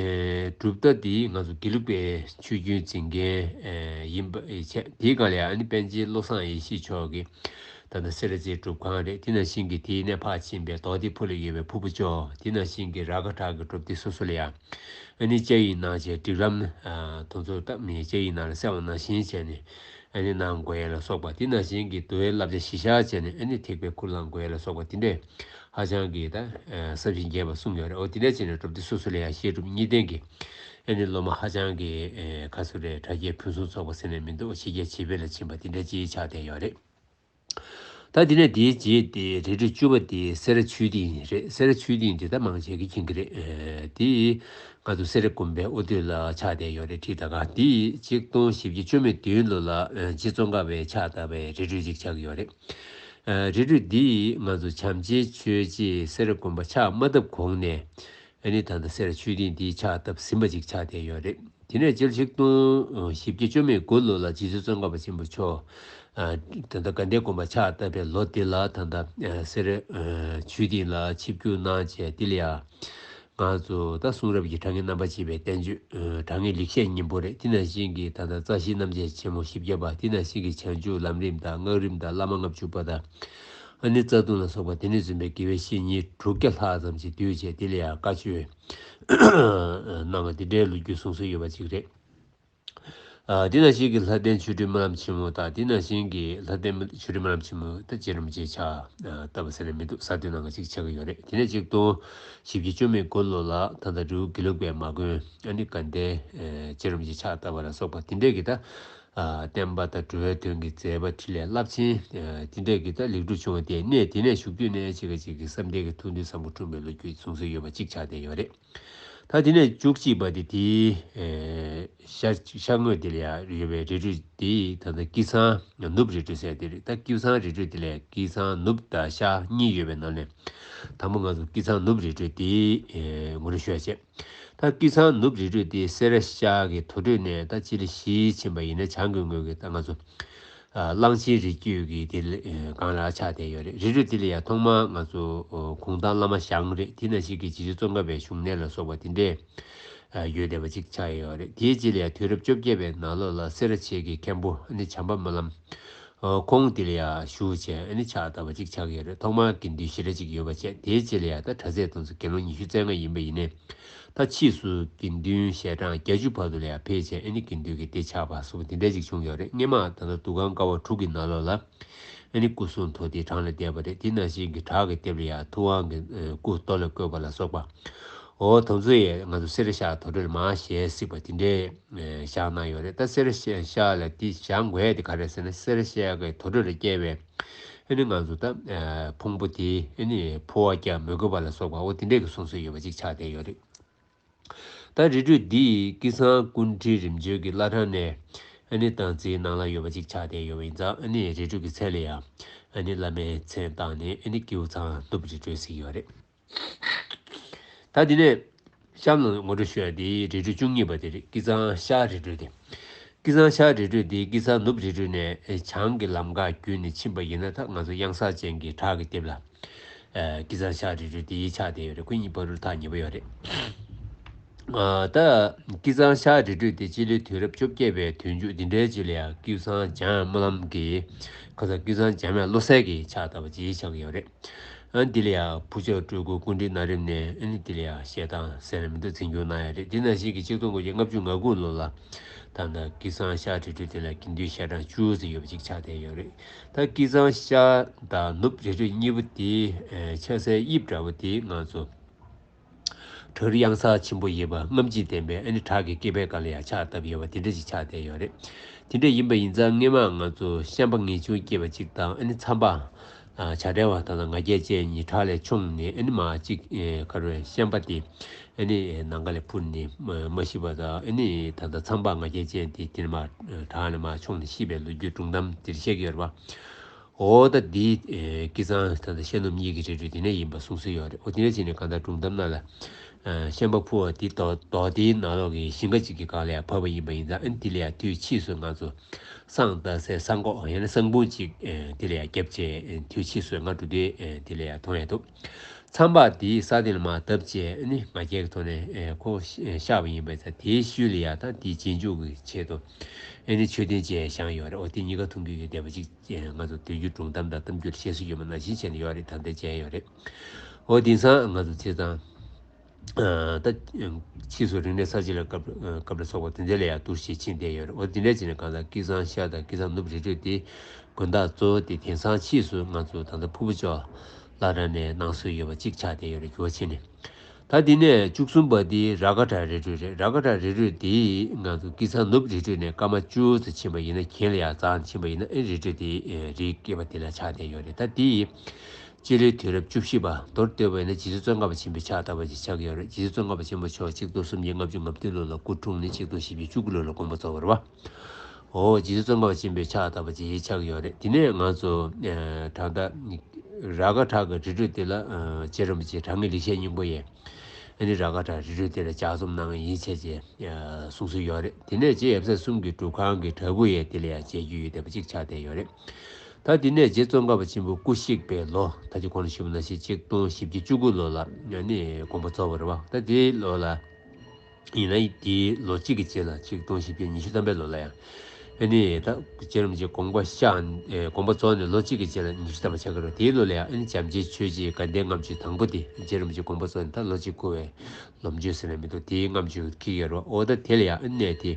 གྲུབ་མཐའ་འདི་ང་ཚོ་དགེ་ལུགས་པའི་ཆོས་བརྒྱུད་འཛིན་མཁན་ཡིན་པ་བྱས། དེའི་སྒང་ལ་ཡང་ཨ་ནི་པཎ་ཆེན་བློ་བཟང་ཡེ་ཤེས་མཆོག་གི་ད་ལྟ་སེ་ར་རྩེའི་སྒྲུབ་ཁང་རེད། དེ་ནང་བཞིན་གྱི་དེའི་ནས་ཕར་ཕྱིན་པའི་རྡོ་སྡེ་ཕུ་ལ་ཡོད་པའི་ཕུར་བུ་ཅོག་དེ་ནང་བཞིན་གྱི་ར་ག་བྲག་གི་སྒྲུབ་སྡེ་སོ་སོ་ལ་ཡང་ཨ་ནི་བཅའ་ཡིག་གནང་བྱས། སྒྲིག་ལམ་དེ་ཚོ་ད་མི་བཅའ་ཡིག་ནང་ལ་གསལ་བ་ནང་བཞིན་བྱས་ནས་ཨ་ནི་གནང་དགོས་ཡ་ལ་སོགས་པ། དེ་ནང་བཞིན་གྱི་འདུལ་བའི་བསླབ་བྱ་གཞི་བཞག་བྱས་ནས་ཨ་ནི་ཐེག་པའི་ཁུར་བླངས་དགོས་ཡ་ལ་སོགས་པ་དེ་འདྲས་ཧ་ཅང་གི་ད་ཟབ་ཞིང་རྒྱས་པ་གསུངས་ཡོད་རེད། འོ་དེ་འདྲས་བྱས་ནས་སྒྲུབ་སྡེ་སོ་སོ་ལ་ཡང་བཤད་སྒྲུབ་གཉིས་ལྡན་གྱི་ཨ་ནི་སློབ་མ་ཧ་ཅང་གི་ཁ་སུ་རེ་དྲ་རྒྱའི་ཕུན་སུམ་ཚོགས་པ་ཟེར་ནས་མི་འདུག་ཕྱི་རྒྱལ་བྱིས་པའི་ལ་ཕྱིན་པ་དེ་འདྲས་ཅིག་ཆགས་བསྡད་ཡོད་རེད། ད་དེ་ནས་དེའི་རྗེས་དེ་རི་ཁྲོད་བཅུ་པ་དེ་སེ་ར་ཆོས་སྡིངས་རེད། སེ་ར་ཆོས་སྡིངས་དེ་ད་མང་ཆེ་གིས་མཁྱེན་གྱི་རེད། ཨེ་དེ་ང་ཚོ་སེ་ར་དགོན་པའི་དབུ་སྟོད་ལ་ཆགས་བསྡད་ཡོད་རེད། ཁྲི་ད་ག་དེ་ཆིག་སྟོང་བཞི་བརྒྱ་བཅུ་མེད་བདུན་ལོ་ལ་ཨེ་རྗེ་ཙོང་ཁ་པས་ཕྱག་བཏབ་པའི་རི་ཁྲོད་ཅིག་ཆགས་ཀྱི་ཡོད་རེད། ཨེ་རི་ཁྲོད་འདི་ང་ཚོ་བྱམས་ཆེན་ཆོས་རྗེས་སེ་ར་དགོན་པ་ཕྱག་མ་བཏབ་གོང་ནས་ཨ་ནི་ད་ལྟ་སེ་ར་ཆོས་སྡིངས་འདི་ཕྱག་བཏབ་ཟིན་པ་ཅིག་ཆགས་བསྡད་ཡོད་རེད། དེ་ནས་སྤྱི་ལོ་ཆིག་སྟོང་བཞི་བརྒྱ་བཅུ་མེད་དགུ་ལོ་ལ་རྗེ་བཙུན་ཙོང་ཁ་པ་ཆེན་པོ་མཆོག་ཨ་ད་ལྟ་དགའ་ལྡན་དགོན་པ་ཕྱག་བཏབ་པའི་ལོ་དེ་ལ་ད་ལྟ་ཨ་སེ་ར་ཨ་ཆོས་སྡིངས་ལ་ཆིབས་བསྒྱུར་གནང་བྱས། དེ་ལ་ཡང་ ང་ཚོ་ད་གསུང་རབ་ཀྱི་དྲང་ངེས་རྣམ་པར་ཕྱེ་བའི་བསྟན་བཅོས། ཨ་དྲང་ངེས་ལེགས་བཤད་སྙིང་པོ་རེད། དེ་ནང་བཞིན་གྱི་ད་ལྟ་རྩ་ཤེའི་རྣམ་བཤད་ཆེན་མོ་བཞི་བརྒྱ་པ། དེ་ནང་བཞིན་གྱི་བྱང་ཆུབ་ལམ་རིམ་དང་སྔགས་རིམ་དང་བླ་མ་ལྔ་བཅུ་པ་དང་། ཨ་ནི་རྩ་ལྟུང་ལ་སོགས་པ་དེ་ནས་བཟུང་པའི་དགེ་བའི་བཤེས་གཉེན་དྲུག་བརྒྱ་ལྷག་ཙམ་ཞིག་འདུས་བྱས། དེ་ལ་ཡང་བཀའ་ཆོས་གནང་བ་དེ་འདྲའི་ལོ་རྒྱུས་གསུང་སྲོལ་ཡོད་པ་ཅིག་རེད། ཨ་དེ་ནང་བཞིན་གྱི་ལྷ་ལྡན་ཆོས་སྒྲོན་སྨོན་ལམ་ཆེན་མོ་དང་། དེ་ནང་བཞིན་གྱི་ལྷ་ལྡན་ཆོས་སྒྲོན་སྨོན་ལམ་ཆེན་མོ་ད་རྗེ་རིན་པོ་ཆེ་ཕྱག་ཨ་བཏབ་པ་ཟེར་ན་མི་འདུག། གསར་གཏོད་གནང་བ་ཅིག་ཆགས་ཀྱི་ཡོད་རེད། དེ་ནས་ཆིག་སྟོང་བཞི་བརྒྱ་བཅུ་མེད་དགུ་ལོ་ལ་ད་ལྟ་རི་བོ་དགེ་ལུགས་པའི་མ་དགོན་ཨ་ནི་དགའ་ལྡན་ཨ་རྗེ་རིན་པོ་ཆེ་ཕྱག་བཏབ་པ་ལ་སོགས་པ་དེ་འདྲས་ཀྱི་ད་ཨ་བསྟན་པ་དང་འགྲོ་བའི་དོན་གྱི་མཛད་པ་འཕྲིན་ལས་རླབས་ཆེན་ཨ་དེ་འདྲས་ཀྱི་ད་ལེགས་གྲུབ་བྱུང་བ་དེ་གནས་དེ་ནས་བཞུགས་དུས་ནས་ཅིག་ག་ཅིག་གི་བསམ་གཏན་གྱི་ཐུགས་འདུན་བཟང་པོ་འཁྲུངས་པའི་ལོ་རྒྱུས་གསུང་སྲོལ་ཡོད་པ་ཅིག་ཆགས་བསྡད་ཡོད་རེད། ད་དེ་ནས་བཅུ་གཅིག་པ་དེ་དེའི་ཨེ་ཤར་ཤར་ངོས་དེ་ལ་ཡང་ཡོད་པའི་རི་ཁྲོད་དེ་ད་ལྟ་སྐྱིད་ཚང་ནུབ་རི་ཁྲོད་ཟེར་དེ་རེད། ད་སྐྱིད་ཚང་རི་ཁྲོད་དེ་ལ་སྐྱིད་ཚང་ནུབ་དང་ཤར་གཉིས་ཡོད་པའི་ནང་ནས་དང་པོ་ང་ཚོ་སྐྱིད་ཚང་ནུབ་རི་ཁྲོད་དེ་ཨེ་ངོ་སྤྲོད་ཞུ་ཡ་བྱས། ད་སྐྱིད་ཚང་ནུབ་རི་ཁྲོད་དེ་སེ་ར་ཤར་གྱི་དོ་ཁྲོད་ནས་ད་སྤྱི་ལེ་བཞི་ཕྱིན་པ་ཡིན་ན་བྱང་གི་ངོས་ཀྱི་ད་ང་ཚོ་ཨ་གླང་ཆེན་རི་རྒྱུད་ཀྱི་དེ་ལ་ཨ་སྒང་ལ་ཆགས་བསྡད་ཡོད་རེད། རི་ཁྲོད་དེ་ལ་ཡང་ཐོག་མར་ང་ཚོ་ཨ་གུང་ཐང་བླ་མ་ཞང་རེད། དེ་ནང་བཞིན་གྱི་རྗེ་བཙུན་ཙོང་ཁ་པའི་བཞུགས་གནས་ལ་སོགས་པ་དེ་འདྲས་ཨ་ཡོད་བསྡད་པ་ཅིག་ཆགས་ཡོད་རེད། དེའི་རྗེས་ལ་ཡང་དུས་རབས་བཅོ་བརྒྱད་པའི་ནང་ལོགས་ལ་སེ་ར་བྱེས་ཀྱི་མཁན་པོ་ཨ་ནི་བྱམས་པ་སྨོན་ལམ་ཨ་ཁོང་དེ་ལ་ཡང་ཞུ་བྱས་ཨ་ནི་ཕྱག་བཏབ་པ་ཅིག་ཆགས་ཡོད་རེད། ཐོག་མར་དགེ་འདུན་ཞེ་དྲག་ཅིག་ཡོད་པ་བྱས། དེའི་རྗེས་ལ་ཡང་ད་གྲྭ་ཚང་དེ་ཚོ་དགེ་སློང་ཉི་ཤུ་རྩ་ལྔ་ཡིན་པ་ཡིན་ནའི། ད་ཕྱིས་སུ་དགེ་འདུན་ཞལ་གྲངས་བརྒྱད་ཅུ་བར་དུ་ལ་ཡང་འཕེལ་བྱས་ཨ་ནི་དགེ་འདུན་གྱི་སྡེ་ཆགས་པ་སོགས་དེ་འདྲ་ཅིག་བྱུང་ཡོད་རེད། སྔོན་མ་ད་ལྟ་འདུ་ཁང་ཀ་བ་དྲུག་གི་ནང་ལོགས་ལ་ཨ་ནི་སྐུ་གསུང་ཐུགས་རྟེན་བྲག་ལ་བསྡད་པ་རེད། དེ་ནང་བཞིན་གྱི་བྲག་གི་ལྡེབས་ལ་ཡང་ཐུབ་དབང་གི་ཨ་སྐུ་རྡོ་ལ་བརྐོས་པ་ལ་སོགས་པ། འོ་དེ་ཚོ་ཡང་ང་ཚོ་སེ་ར་ཤར་དོ་གྲོད་ལ་མར་ཞལ་གཟིགས་པ་དེ་འདྲའི་ཨ་བཞག་གནང་ཡོད་རེད། ད་སེ་ར་ཤར་ལ་དེ་བཞེངས་དགོས་ཡ་དེ་ག་རེ་ཟེར་ན། སེ་ར་ཤར་གྱི་དོ་གྲོད་ལ་སྐྱེས་པའི་ཨ་ནི་ང་ཚོ་ད་ཨ་ཕུང་པོ་དེ་ཨ་ནི་འཕོ་བ་རྒྱག་མི་དགོས་པ་ལ་སོགས་པ་འོ་དེ་འདྲའི་གི་གསུང་སྲོལ་ཡོད་པ་ཅིག་ཆགས་བསྡད་ཡོད་རེད། ད་རི་ཁྲོད་འདི་སྐྱིད་ཚང་སྐུ་ཕྲེང་རིམ་བྱོན་གྱི་བླ་བྲང་ནས་ཨ་ནི་སྟངས་འཛིན་གནང་ལ་ཡོད་པ་ཅིག་ཆགས་བསྡད་ཡོད་པ་ཡིན་ཙང་། ཨ་ནི་རི་ཁྲོད་ཀྱི་མཚན་ལ་ཡང་ཨ་ནི་བླ་མའི་མཚན་བཏགས་ནས་ཨ་ནི་སྐྱིད་ཚང་ནུབ་རི་ཁྲོད་ཟེར་གྱི་ཡོད་རེད། ད་དེ་ནས་གཤམ་ལ་ངོ་སྤྲོད་ཞུ་ཡ་དེ་རི་ཁྲོད་བཅུ་གཉིས་པ་དེ་རེད། སྐྱིད་ཚང་ཤར་རི་ཁྲོད་དེ། སྐྱིད་ཚང་ཤར་རི་ཁྲོད་དེ་སྐྱིད་ཚང་ནུབ་རི་ཁྲོད་ནས་བྱང་གི་ལམ་ཁ་བརྒྱུད་ནས་ཕྱིན་པ་ཡིན་ན། ད་ང་ཚོ་གཡང་གཟར་ཅན་གྱི་བྲག་གི་ལྡེབས་ལ་ཨ་སྐྱིད་ཚང་ཤར་རི་ཁྲོད་དེ་ཡི་ཆགས་བསྡད་ཡོད་རེད། ཁོ་གཉིས་བར་དུ་ཐག་ཉེ་པོ་ཡོད་རེད། ཨ་ད་སྐྱིད་ཚང་ཤར་རི་ཁྲོད་དེ་སྤྱི་ལོའི་དུས་རབས་བཅོ་བརྒྱད་པའི་དུས་མཇུག་དེ་འདྲའི་རྗེས་ལ་ཡང་སྐྱིད་ཚང་འཇམ་དབྱངས་སྨོན་ལམ་གྱི་ཁ་སང་སྐྱིད་ཚང་འཇམ་དབྱངས་བློ་གསལ་གྱི་ཕྱག་བཏབ་པ་ཅིག་ཆགས་ཀྱི་ཡོད་རེད། ཨ་འདི་ལ་ཡང་ཕུར་ལྕོག་སྤྲུལ་སྐུ་སྐུ་ཕྲེང་ན་རིམ་ནས་ཨ་ནི་འདི་ལ་ཡང་ཞལ་ཐང་ཟེར་ན་མི་འདུག་འཛིན་སྐྱོང་གནང་ཡ་རེད། འདི་ནང་བཞིན་གྱི་ཆིག་སྟོང་དགུ་བརྒྱ་ལྔ་བཅུ་ང་དགུ་ལོ་ལ་ད་ལྟ་སྐྱིད་ཚང་ཤར་རི་ཁྲོད་དེ་ལ་དགེ་འདུན་ཞལ་གྲངས་བཅུ་ཙམ་ཡོད་པ་ཅིག་ཆགས་བསྡད་ཡོད་རེད། ད་སྐྱིད་ཚང་ཤར་དང་ནུབ་རི་ཁྲོད་གཉིས་པོ་དེ་ཨ་ཆགས་སའི་དབྱིབས་འདྲ་པོ་དེ་ང་ཚོ་བྲག་རི་གཡང་གཟར་ཆེན་པོ་ཡིན་པ། རྔམ་བརྗིད་ལྡན་པའི་ཨ་ནི་བྲག་གི་སྐེད་པའི་སྒང་ལ་ཡང་ཕྱག་བཏབ་ཡོད་པ་དེ་འདྲ་ཅིག་ཆགས་བསྡད་ཡོད་རེད། དེ་འདྲ་ཡིན་པ་ཡིན་ཙང་སྔོན་མ་ང་ཚོ་ཤན་པ་ངེས་འབྱུང་སྐྱེས་པ་ཅིག་དང་ཨ་ནི་མཚམས་པ་ཨ་བྱ་བྲལ་བ་དང་ང་རྒྱལ་ཅན་གཉིས་བྲག་ལས་མཆོངས་ནས་ཨ་ནི་མར་གཅིག་ཨེ་ག་རེ་ཤན་པ་དེ་ཨ་ནི་ནམ་མཁའ་ལ་འཕུར་ནས་མ་མ་ཤི་བ་དང་། ཨ་ནི་ད་ལྟ་མཚམས་པ་ང་རྒྱལ་ཅན་དེ་དེ་ནས་མར་བྲག་ནས་མར་མཆོངས་ནས་ཤི་བའི་ལོ་རྒྱུས་སྒྲུང་གཏམ་དེ་འདྲ་བཤད་ཀྱི་ཡོད་རེད་པ། འོ་ད་འདི་ཨེ་སྐྱིད་ཚང་ད་ལྟ་ཤར་ནུབ་གཉིས་ཀྱི་རི་ཁྲོད་དེ་ནས་ཡིན་པ་གསུང་སྲོལ་ཡོད་རེད། འོ་དེ་ནས་བྱས་ནས་གང་ལྟར་སྒྲུང་གཏམ་ནང་ལ་ཨ་ཤན་པ་འཕུར་བ་དེ་རྡོ་རྡོ་དེའི་ནང་ལོགས་ཀྱི་ཞིང་ཁ་ཅིག་གི་སྒང་ལ་ཡང་བབས་པ་ཡིན་པ་ཡིན་ཙང་། ཨ་ནི་དེ་ལ་ཡང་དུས་ཕྱིས་སུ་ང་ཚོ་བསང་བཏབ་སའི་བསང་ཁོག་ཡང་ན་བསང་ཕུང་ཅིག་ཨེ་དེ་ལ་ཡང་བརྒྱབ་བྱས་དུས་ཕྱིས་སུ་ང་འགྲོ་དུས་ཨེ་དེ་ལ་ཡང་མཐོང་ཡ་འདུག། མཚམས་པ་དེའི་ས་སྟེང་ལ་མར་བརྡབས་བྱས་ཨ་ནི་ང་རྒྱལ་གྱི་ཐོག་ནས་ཨེ་ཁོ་ཤ་བཞག་པ་ཡིན་པས་ཙང་། དེའི་ཤུལ་ལ་ཡང་ད་དེའི་རྗེས་འཇུག་གི་ཆེད་དུ་ཨ་ནི་མཆོད་རྟེན་ཅིག་བཞེངས་ཡོད་རེད། འོ་དེ་གཉིས་ཀ་མཐོང་རྒྱུ་ཡོད་བསྡད་པ་ཅིག་ང་ཚོ་དུས་རྒྱུན་སྒྲུང་གཏམ་དང་གཏམ་རྒྱུད་ལ་བཤད་སྲོལ་ཡོད་པ་ནང་བཞིན་བྱས་ནས་ཡོད་རེད། ད་ལྟ་མཇལ་ཡོད་རེད། འོ་དེང་སང་ང་ཚོ་བྱས་ཙང་ཨ་ད་ཕྱིས་སུ་རིག་གནས་གསར་བརྗེ་ལ་སྐབས་སྐབས་ལ་སོགས་པ་དེ་འདྲ་ལ་ཡང་བསྡུར་ཞིག་ཕྱིན་བསྡད་ཡོད་རེད། འོ་དེ་འདྲ་བྱས་ནས་གང་ལྟར་སྐྱིད་ཚང་ཤར་དང་སྐྱིད་ཚང་ནུབ་རི་ཁྲོད་དེ་དགོན་བདག་གཙོ་བོ་དེ་དེང་སང་ཕྱིས་སུ་ང་ཚོ་ད་ལྟ་ཕུར་བུ་ལྕོག་བླ་བྲང་ནས་གནང་སྲོལ་ཡོད་པ་གཅིག་ཆགས་བསྡད་ཡོད་རེད། འགྱུར་བ་ཕྱིན་ནས། ད་དེ་ནས་བཅུ་གསུམ་པ་དེ་ར་ག་བྲག་རི་ཁྲོད་རེད། ར་ག་བྲག་རི་ཁྲོད་དེ་ང་ཚོ་སྐྱིད་ཚང་ནུབ་རི་ཁྲོད་ནས་སྐར་མ་བཅུ་ཙམ་ཕྱིན་པ་ཡིན་ན། གྱེན་ལ་ཡར་འཛེགས་ཕྱིན་པ་ཡིན་ན་ཨེ་རི་ཁྲོད་དེ་ཨེ་རིའི་སྐེད་པ་དེ་ལ་ཆགས་བསྡད་ཡོད་རེད། ད་དེ་སྤྱི་ལོའི་དུས་རབས་བཅུ་བཞི་པ། མདོར་བསྡུས་པ་ཡིན་ན་རྗེ་བཙུན་ཙོང་ཁ་པ་ཆེན་པོས་ཕྱག་བཏབ་པ་ཅིག་ཆགས་ཀྱི་ཡོད་རེད། རྗེ་བཙུན་ཙོང་ཁ་པ་ཆེན་པོ་མཆོག་ཆིག་སྟོང་སུམ་བརྒྱ་ལྔ་བཅུ་ང་བདུན་ལོ་ལ་སྐུ་འཁྲུངས་ནས་ཆིག་སྟོང་བཞི་བརྒྱ་བཅུ་དགུ་ལོ་ལ་དགོངས་པ་རྫོགས་པ་རེད་བ། འོ་རྗེ་བཙུན་ཙོང་ཁ་པ་ཆེན་པོས་ཕྱག་བཏབ་པ་ཅིག་ཆགས་ཀྱི་ཡོད་རེད། དེ་ནས་ང་ཚོ་ཨ་ད་ལྟ་ར་ག་བྲག་གི་རི་ཁྲོད་དེ་ལ་ཨ་རྗེ་རིན་པོ་ཆེ་དྲང་ངེས་ལེགས་བཤད་སྙིང་པོ་ཡིས་ཨ་ནི་ར་ག་བྲག་རི་ཁྲོད་དེ་ལ་ལྗགས་རྩོམ་གནང་བ་ཡིན་བྱས་བྱས་ཨ་གསུང་སྲོལ་ཡོད་རེད། དེ་ནས་རྗེ་ཡབ་སྲས་གསུམ་གྱི་སྒྲུབ་ཁང་གི་བྲག་ཕུག་ཡང་དེ་ལ་ཡང་མཇལ་རྒྱུ་ཡོད་བསྡད་པ་ཅིག་ཆགས་བསྡད་ཡོད་རེད། ད་དེ་ནས་རྗེ་ཙོང་ཁ་པ་ཆེན་པོ་སྐུ་གཤེགས་པའི་ལོ། ད་ཅི་གོང་ལ་ཞུས་པ་ནང་བཞིན་ཆིག་སྟོང་བཞི་བརྒྱ་བཅུ་དགུ་ལོ་ལ་ནི་དགོངས་པ་རྫོགས་པ་རེད་བ། ད་དེའི་ལོ་ལ་ཡིན་ན་དེའི་ལོ་གཅིག་གི་རྗེས་ལ་ཆིག་སྟོང་བཞི་བརྒྱ་ཉི་ཤུ་ཐམ་པའི་ལོ་ལ་ཡང་ཨ་ནི་ད་རྗེ་རིན་པོ་ཆེ་དགོངས་པ་བཞེས། ཨེ། དགོངས་པ་རྫོགས་ནས་ལོ་གཅིག་གི་རྗེས་ལ་ཉི་ཤུ་ཐམ་པ་ཆགས་ཀྱི་རེད། དེའི་ལོ་ལ་ཡང་ཨ་ནི་བྱམས་ཆེན་ཆོས་རྗེའི་དགའ་ལྡན་ལྔ་མཆོད་དང་པོ་དེ་རྗེ་རིན་པོ་ཆེ་དགོངས་པ་རྫོགས་ནས་ད་ལོ་གཅིག་འཁོར་བའི་ལོ་མཆོད་ཟེར་ན་མི་འདུག་དེའི་ལྔ་མཆོད་ཀྱི་ཡོད་རེད། འོ་ད་དེ་ལ་ཡང་ཨ་ནི་དེ་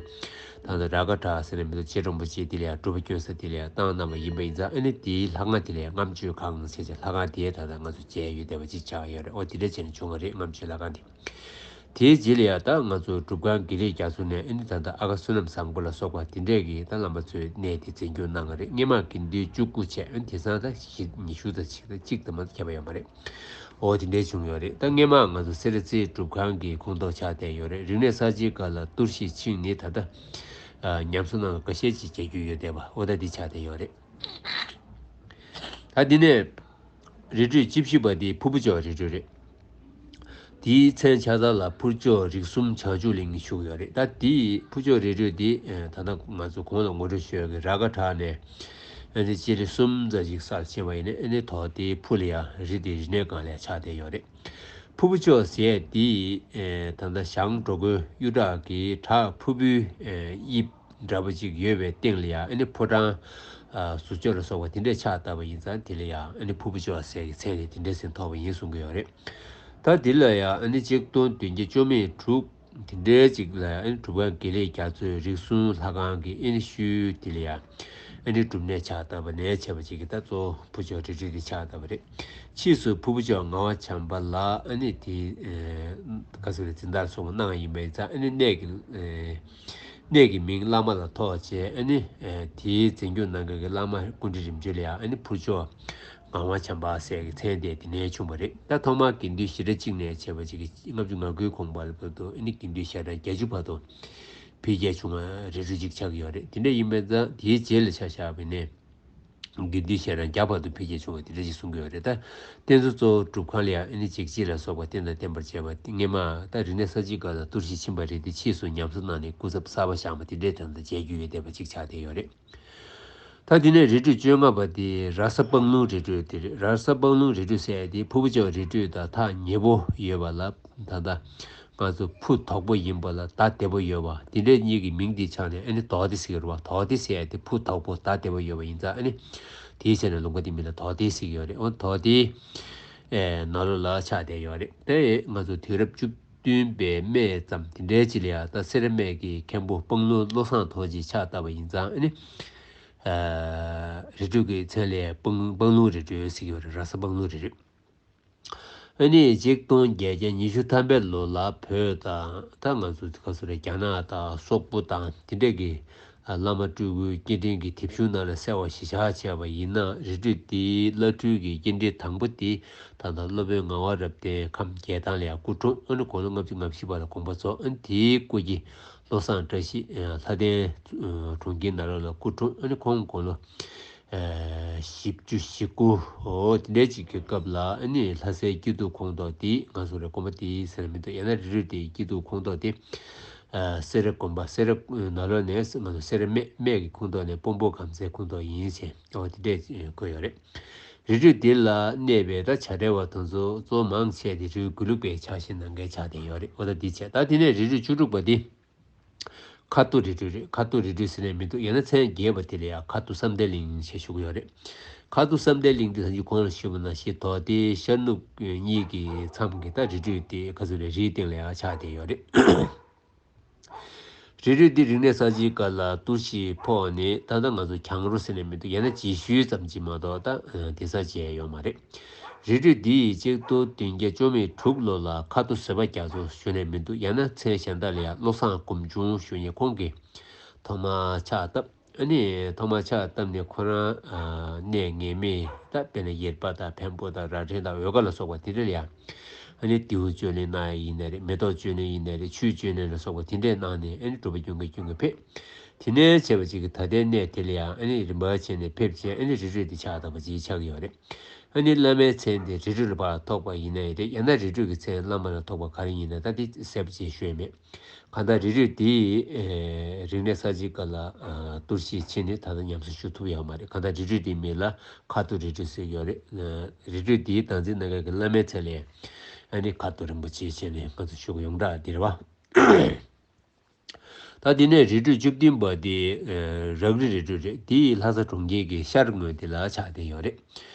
ད་ལྟ་ར་ག་གྲྭ་ཟེར་ན་མི་འདུག་རྗེ་རིན་པོ་ཆེ་དེ་ལ་ཡང་སྒྲུབ་པ་སྐྱོན་ས་དེ་ལ་ཡང་བཏང་གནང་བ་ཡིན་པ་ཡིན་ཙང་། ཨ་ནི་དེའི་ལྷ་ཁང་དེ་ལ་ཡང་ལྔ་མཆོད་ཁང་ཟེར་བྱས་ལྷ་ཁང་དེ་ད་ལྟ་ང་ཚོ་མཇལ་ཡོད་བསྡད་པ་ཅིག་ཆགས་ཡོད་རེད། འོ་དེ་འདྲ་བྱས་ནས་བྱུང་བ་རེད། ལྔ་མཆོད་ལྷ་ཁང་དེ། དེའི་རྗེས་ལ་ཡང་ད་ང་ཚོ་སྒྲུབ་ཁང་དགེ་ལེགས་རྒྱ་མཚོ་ནས་ཨ་ནི་ད་ལྟ་ཨ་ཁ་བསོད་ནམས་བཟང་པོ་ལ་སོགས་པ་དེ་འདྲས་ཀྱི་ད་བླ་མ་ཚོའི་གནས་དེ་འཛིན་སྐྱོང་གནང་གི་རེད། སྔོན་མ་དགེ་འདུན་བཅུ་དགུ་བྱས། ཨ་ནི་དེང་སང་ད་བཞི་ཉི་ཤུ་དང་གཅིག་དང་གཅིག་དང་མ་ཁྱབ་པ་ཡོད་མ་རེད། འོ་དེ་འདྲས་བྱུང་ཡོད་རེད། ད་སྔོན་མ་ང་ཚོ་སེ་ར་བྱེས་སྒྲུབ་ཁང་གི་ཁོངས་གཏོགས་ཆགས་བསྡད་ཡོད་རེད། རིག་གནས་གསར་བརྗེའི་སྐབས་ལ་གཏོར་བཤིག་ཕྱིན་ནས་ད་ལྟ་ཨ་ཉམས་གསོ་གནང་བའི་འགའ་ཤས་ཅིག་མཇལ་རྒྱུ་ཡོད་བསྡད་པ། འོ་ད་འདི་ཆགས་བསྡད་ཡོད་རེད། ད་འདི་ནས་རི་ཁྲོད་བཅུ་བཞི་པ་འདི་ཕུར་བུ་ལྕོག་རི་ཁྲོད་རེད། དེའི་མཚན་ཆ་ཚང་ལ་ཕུར་ལྕོག་རིགས་གསུམ་བྱང་ཆུབ་གླིང་ཞུ་གི་ཡོད་རེད། ད་དེའི་ཕུར་ལྕོག་རི་ཁྲོད་འདི་ད་ལྟ་ང་ཚོ་གོང་ལ་ངོ་སྤྲོད་ཞུས་ཡོད་ཀྱི་ར་ག་གྲགས་ནས་ཨ་ནི་སྤྱི་ལེ་གསུམ་ཙམ་ཞིག་སར་ཕྱིན་པ་ཡིན་ན། ཨ་ནི་དོག་དེའི་ཕུ་ལ་ཡང་རི་དེ་རི་གནས་སྒང་ལ་ཆགས་བསྡད་ཡོད་རེད། ཕུར་བུ་ལྕོག་ཟེར་ཡས་དེ་ད་ལྟ་ཞང་འགྲོ་མགོན་གཡུ་བྲག་གི་བྲག་ཕུར་བུའི་དབྱིབས་འདྲ་པོ་ཅིག་ཡོད་པའི་སྟེང་ལ་ཡང་ཨ་ནི་ཕོ་བྲང་ཟུར་ཕྱོགས་ལ་སོགས་པ་དེ་འདྲས་ཆགས་བསྡད་པ་ཡིན་ཙང་། དེ་ལ་ཡང་ཨ་ནི་ཕུར་བུ་ལྕོག་ཟེར་གྱི་མཚན་ནི་དེ་འདྲས་ཟིན་ཐོགས་པ་ཡིན་གསུང་གི་ཡོད་རེད། ད་དེ་ལ་ཡང་ཨ་ནི་ཆིག་སྟོང་བདུན་བརྒྱ་བཅོ་ལྔ་དྲུག་དེ་འདྲའི་ཅིག་ལ་ཡང་ཨ་ནི་སྒྲུབ་ཁང་དགེ་ལེགས་རྒྱ་མཚོའི་རིགས་གསུམ་ལྷ་ཁང་གི་ཨ་ནི་ཤུལ་དེ་ལ་ཡང་ཨ་ནི་སྒྲུབ་གནས་ཆགས་བསྡད་པ་ནས་བྱས་པ་ཅིག་གི་ད་གཙོ་བོ་ཕུར་ལྕོག་རི་ཁྲོད་དེ་ཆགས་བསྡད་པ་རེད། ཕྱིས་སུ་ཕུར་བུ་ལྕོག་ངག་དབང་བྱམས་པ་ལ་ཨ་ནི་དེའི་ཨེ་ག་ཟེར་རེད། འཛིན་བདག་སོགས་གནང་ཡིན་པ་ཡིན་ཙང་། ཨ་ནི་གནས་ཀྱི་ཨེ་གནས་ཀྱི་མིང་བླ་མ་ལ་ཐོགས་བྱས། ཨ་ནི་ཨེ་དེའི་འཛིན་སྐྱོང་གནང་མཁན་གྱི་བླ་མ་སྐུ་ཕྲེང་རིམ་བྱོན་ལ་ཡང་ཨ་ནི་ཕུར་ལྕོག་ངག་དབང་བྱམས་པ་ཟེར་གྱི་མཚན་དེ་དེ་ནས་བྱུང་བ་རེད། ད་ཐོག་མར་དགེ་འདུན་ཞེ་གྲངས་གཅིག་ནས་བྱས་པ་ཅིག་གི་ལྔ་བཅུ་ང་དགུའི་གོང་བར་དུ་ཨ་ནི་དགེ་འདུན་ཞེ་གྲངས་བརྒྱད་ཅུ་བར་དུ་འཕེལ་རྒྱས་བྱུང་བ་རེ་རེ་ཅིག་ཆགས་ཀྱི་ཡོད་རེད། དེ་འདྲ་ཡིན་པ་ཙང་དེའི་རྗེས་ལ་ཆ་བཞག་པ་ཡིན་ན། དགེ་འདུན་ཞལ་གྲངས་བརྒྱ་བར་དུ་འཕེལ་རྒྱས་བྱུང་བ་དེ་འདྲ་ཞིག་གསུང་གི་ཡོད་རེད། ད་རྟེན་གཙོ་གཙོ་བོ་སྒྲུབ་ཁང་ལ་ཡང་ཨ་ནི་འཇིགས་བྱེད་ལ་སོགས་པ་རྟེན་དང་བརྟེན་པར་བྱས་པ་དེ་སྔོན་མ་ད་རིག་གནས་གསར་བརྗེའི་སྐབས་ལ་གཏོར་བཤིག་ཕྱིན་པ་རེད་དེ། ཕྱིས་སུ་ཉམས་གསོ་གནང་ནས་སྐུ་ཚབ་གསར་པ་བཞེངས་པ་དེ་འདྲའི་དོན་དུ་མཇལ་རྒྱུ་ཡོད་བསྡད་པ་ཅིག་ཆགས་བསྡད་ཡོད་རེད། ད་དེ་ནས་རི་ཁྲོད་བཅོ་ལྔ་པ་དེ་ར་ས་སྤང་ལུང་རི་ཁྲོད་དེ་རེད། ར་ས་སྤང་ལུང་རི་ཁྲོད་ཟེར་ཡ་དེ་ཕུར་བུ་ལྕོག་རི་ཁྲོད་དང་ཐག་ཉེ་པོ་ཡོད་པ་ལ། ད་ལྟ་ང་ཚོ་ཕུ་དོག་པོ་ཡིན་པ་ལ་ད་བདེ་པོ་ཡོད་པ་དེ་འདྲའི་གཉིས་ཀྱི་མིང་དེ་ཆགས་ནས་ཨ་ནི་དོག་སྡེ་ཟེར་གྱི་རེད་བ། དོག་སྡེ་ཟེར་ཡ་དེ་ཕུ་དོག་པོ་ད་བདེ་པོ་ཡོད་པ་ཡིན་ཙང་། ཨ་ནི་དེའི་ཆ་ནས་ལུང་པ་དེའི་མིང་ལ་དོག་སྡེ་ཟེར་གྱི་ཡོད་རེད། འོ་དོག་སྡེའི་ཨེ་ནང་ལོགས་ལ་ཆགས་བསྡད་ཡོད་རེད། དེ་ང་ཚོ་དུས་རབས་བཅུ་བདུན་པའི་སྨད་ཙམ་དེ་འདྲའི་ཅིག་ལ་ཡ་ད་སེ་ར་སྨད་ཀྱི་མཁན་པོ་སྤང་ལུང་བློ་བཟང་རྡོ་རྗེ་ཆགས་བསྡད་པ་ཡིན་ཙང་། ཨ་ནི་ཨ་རི་ཁྲོད་ཀྱི་མཚན་ལ་སྤང་སྤང་ལུང་རི་ཁྲོད་ཟེར་གྱི་ཡོད་རེད། ར་ས་སྤང་ལུང་རི་ཁྲོད། ཨ་ནི་ཆིག་སྟོང་བརྒྱད་བརྒྱ་ཉི་ཤུ་ཐམ་པའི་ལོ་ལ་བོད་དང་། ད་ང་ཚོ་ག་ཚོད་རེད། རྒྱ་ནག་དང་སོག་པོ་དང་དེ་འདྲས་ཀྱི་ཨ་བླ་མ་སྤྲུལ་སྐུའི་སྐྱེ་ཕྲེང་གི་དེབ་གཞུང་ནང་ལ་གསལ་བ་གཞིར་བཞག་བྱས་པ་ཡིན་ན། རི་ཁྲོད་འདིའི་བླ་སྤྲུལ་གྱི་སྐྱེ་ཕྲེང་དང་པོ་དེ་ད་ལྟ་སློབ་དཔོན་ངག་དབང་རབ་བརྟན་ཁམས་རྒྱལ་ཐང་ལ་ཡང་སྐུ་འཁྲུངས། ཨ་ནི་དགུང་ལོ་ལྔ་བཅུ་ང་བཞི་པ་ལ་དགོངས་པ་རྫོགས། ཨ་ནི་དེའི་སྐུ་སྐྱེ་བློ་བཟང་བཀྲ་ཤིས་ལྷ་ལྡན་གྲོང་ཁྱེར་ནང་ལོགས་ལ་སྐུ་འཁྲུངས། ཨ་ནི་ཁོང་དགུང་ལོ་བཞི་བཅུ་ཞེ་དགུ། འོ་དེ་འདྲའི་ཅིག་གི་སྐབས་ལ་ཨ་ནི་ལྷ་སའི་སྐྱིད་སྡུག་ཁོངས་གཏོགས་དེ། ང་ཚོ་རེ་དགོན་པ་དེ་ཟེར་ན་མི་འདུག་ཡང་ན་རི་ཁྲོད་དེའི་སྐྱིད་སྡུག་ཁོངས་གཏོགས་དེ། ཨ་སེ་ར་དགོན་པ། སེ་ར་ནང་ལོགས་ནས་ང་ཚོ་སེ་ར་སྨད་སྨད་ཀྱི་ཁོངས་གཏོགས་ནས་སྤོ་བོ་སྒང་ཚའི་ཁོངས་གཏོགས་ཡིན་ཞེས། འོ་དེ་འདྲས་བཀོད་ཡོད་རེད། རི་ཁྲོད་དེ་ལ་གནས་པའི་ད་བྱ་བྲལ་བ་དེ་ཚོ་གཙོ་བོ་མང་ཆེ་དེ་རི་ཁྲོད་དགེ་ལུགས་པའི་ཕྱག་བཞེས་གནང་མཁན་ཆགས་བསྡད་ཡོད་རེད། འོ་ད་འདི་བྱས། ད་དེ་ནས་རི་ཁྲོད་བཅུ་དྲུག་པ་དེ། ཁ་ཐུག་རི་ཁྲོད་རེད། ཁ་ཐུག་རི་ཁྲོད་ཟེར་ནས་མི་འདུག་ཡང་ན་མཚན་རྒྱས་པ་དེ་ལ་ཡང་ཁ་ཐུག་བསམ་གཏན་གླིང་ཞེས་ཞུ་གི་ཡོད་རེད། ཁ་ཐུག་བསམ་གཏན་གླིང་དེ་ད་ཅི་གོང་ལ་ཞུས་པ་ནང་བཞིན་དོག་སྡེ་ཤར་ནུབ་གཉིས་ཀྱི་མཚམས་ཀྱི་ད་རི་ཁྲོད་དེ་ག་ཚོད་རེད། རིའི་སྟེང་ལ་ཡང་ཆགས་བསྡད་ཡོད་རེད། རི་ཁྲོད་འདི་རིག་གནས་གསར་བརྗེའི་སྐབས་ལ་གཏོར་བཤིག་ཕོག་ནས་ད་ལྟ་ང་ཚོ་གྱང་རོ་ཟེར་ནས་མི་འདུག་ཡང་ན་རྗེས་ཤུལ་ཙམ་ཅིག་མ་གཏོགས་ད་དེང་སང་མཇལ་ཡོད་མ་རེད། རི་ཁྲོད་འདི་ཡི་ཆིག་སྟོང་བདུན་བརྒྱ་བཅོ་མེད་དྲུག་ལོ་ལ་ཁ་ཐུག་བཟོད་པ་རྒྱ་མཚོ་ཞུ་ནས་མི་འདུག་ཡང་ན་མཚན་གཞན་དག་ལ་ཡང་བློ་བཟང་སྒོམ་ཆུང་ཞུ་མཁན་ཁོང་གིས་ཐོག་མར་ཕྱག་བཏབ། ཨ་ནི་ཐོག་མར་ཕྱག་བཏབ་ནས་ཁོ་རང་ཨ་གནས་ངེས་མེད་ད་དཔེར་ན་ཡེར་པ་དང་འཕན་པོ་དང་རྭ་སྒྲེང་དང་འོལ་ཁ་ལ་སོགས་པ་དེ་འདྲ་ལ་ཡང་ཨ་ནི་རྡེའུ་བཅོས་ལེན་གནང་ཡ་ཡིན་ནའི་རེད། མེ་ཏོག་བཅོས་ལེན་ཡིན་ནའི་རེད། ཆུ་བཅོས་ལེན་ལ་སོགས་པ་དེ་འདྲས་གནང་ནས། ཨ་ནི་སྒྲུབ་པ་སྐྱོན་ག་སྐྱོན་ག་ཕེབས། དེ་ནས་བྱས་པ་ཅིག་གིས་ད་ལྟའི་གནས་དེ་ལ་ཡང་ཨ་ནི་རིམ་པ་བྱས་ནས་ཕེབས་བྱས། ཨ་ནི་རི་ཁྲོད་དེ་ཆགས་བསྡད་པ་ཅིག་ཆགས་ཀྱི་ཡོད་རེད། ཨ་ནི་བླ་མའི་མཚན་དེ་རི་ཁྲོད་ལ་ཕར་ཐོགས་པ་ཡིན་ནའི་རེད། ཡང་ན་རི་ཁྲོད་ཀྱི་མཚན་བླ་མ་ལ་ཐོགས་པ་ག་རེ་ཡིན་ན་ད་དེ་གསལ་པོ་ཅིག་ཞུས་མེད། གང་ལྟར་རི་ཁྲོད་དེ་རིག་གནས་གསར་བརྗེའི་སྐབས་ལ་གཏོར་བཤིག་ཕྱིན་ནས་ད་ལྟ་ཉམས་གསོ་ཞུ་ཐུབ་ཡོད་མ་རེད། གང་ལྟར་རི་ཁྲོད་དེའི་མིང་ལ་ཁ་ཐུག་རི་ཁྲོད་ཟེར་ཡོད་རེད། རི་ཁྲོད་དེའི་བདག་འཛིན་གནང་མཁན་གྱི་བླ་མའི་མཚན་ལ་ཨ་ནི་ཁ་ཐུག་རིན་པོ་ཆེ་བྱས་ནས་ང་ཚོ་ཞུ་གི་ཡོངས་གྲགས་འདི་རེད་བ། ད་དེ་ནས་རི་ཁྲོད་བཅུ་བདུན་པ་དེ་རག་རི་རི་ཁྲོད་རེད། དེ་ཡི་ལྷ་ས་གྲོང་ཁྱེར་གྱི་ཤར་ངོས་དེ་ལ་ཆགས་བསྡད་ཡོད་རེད།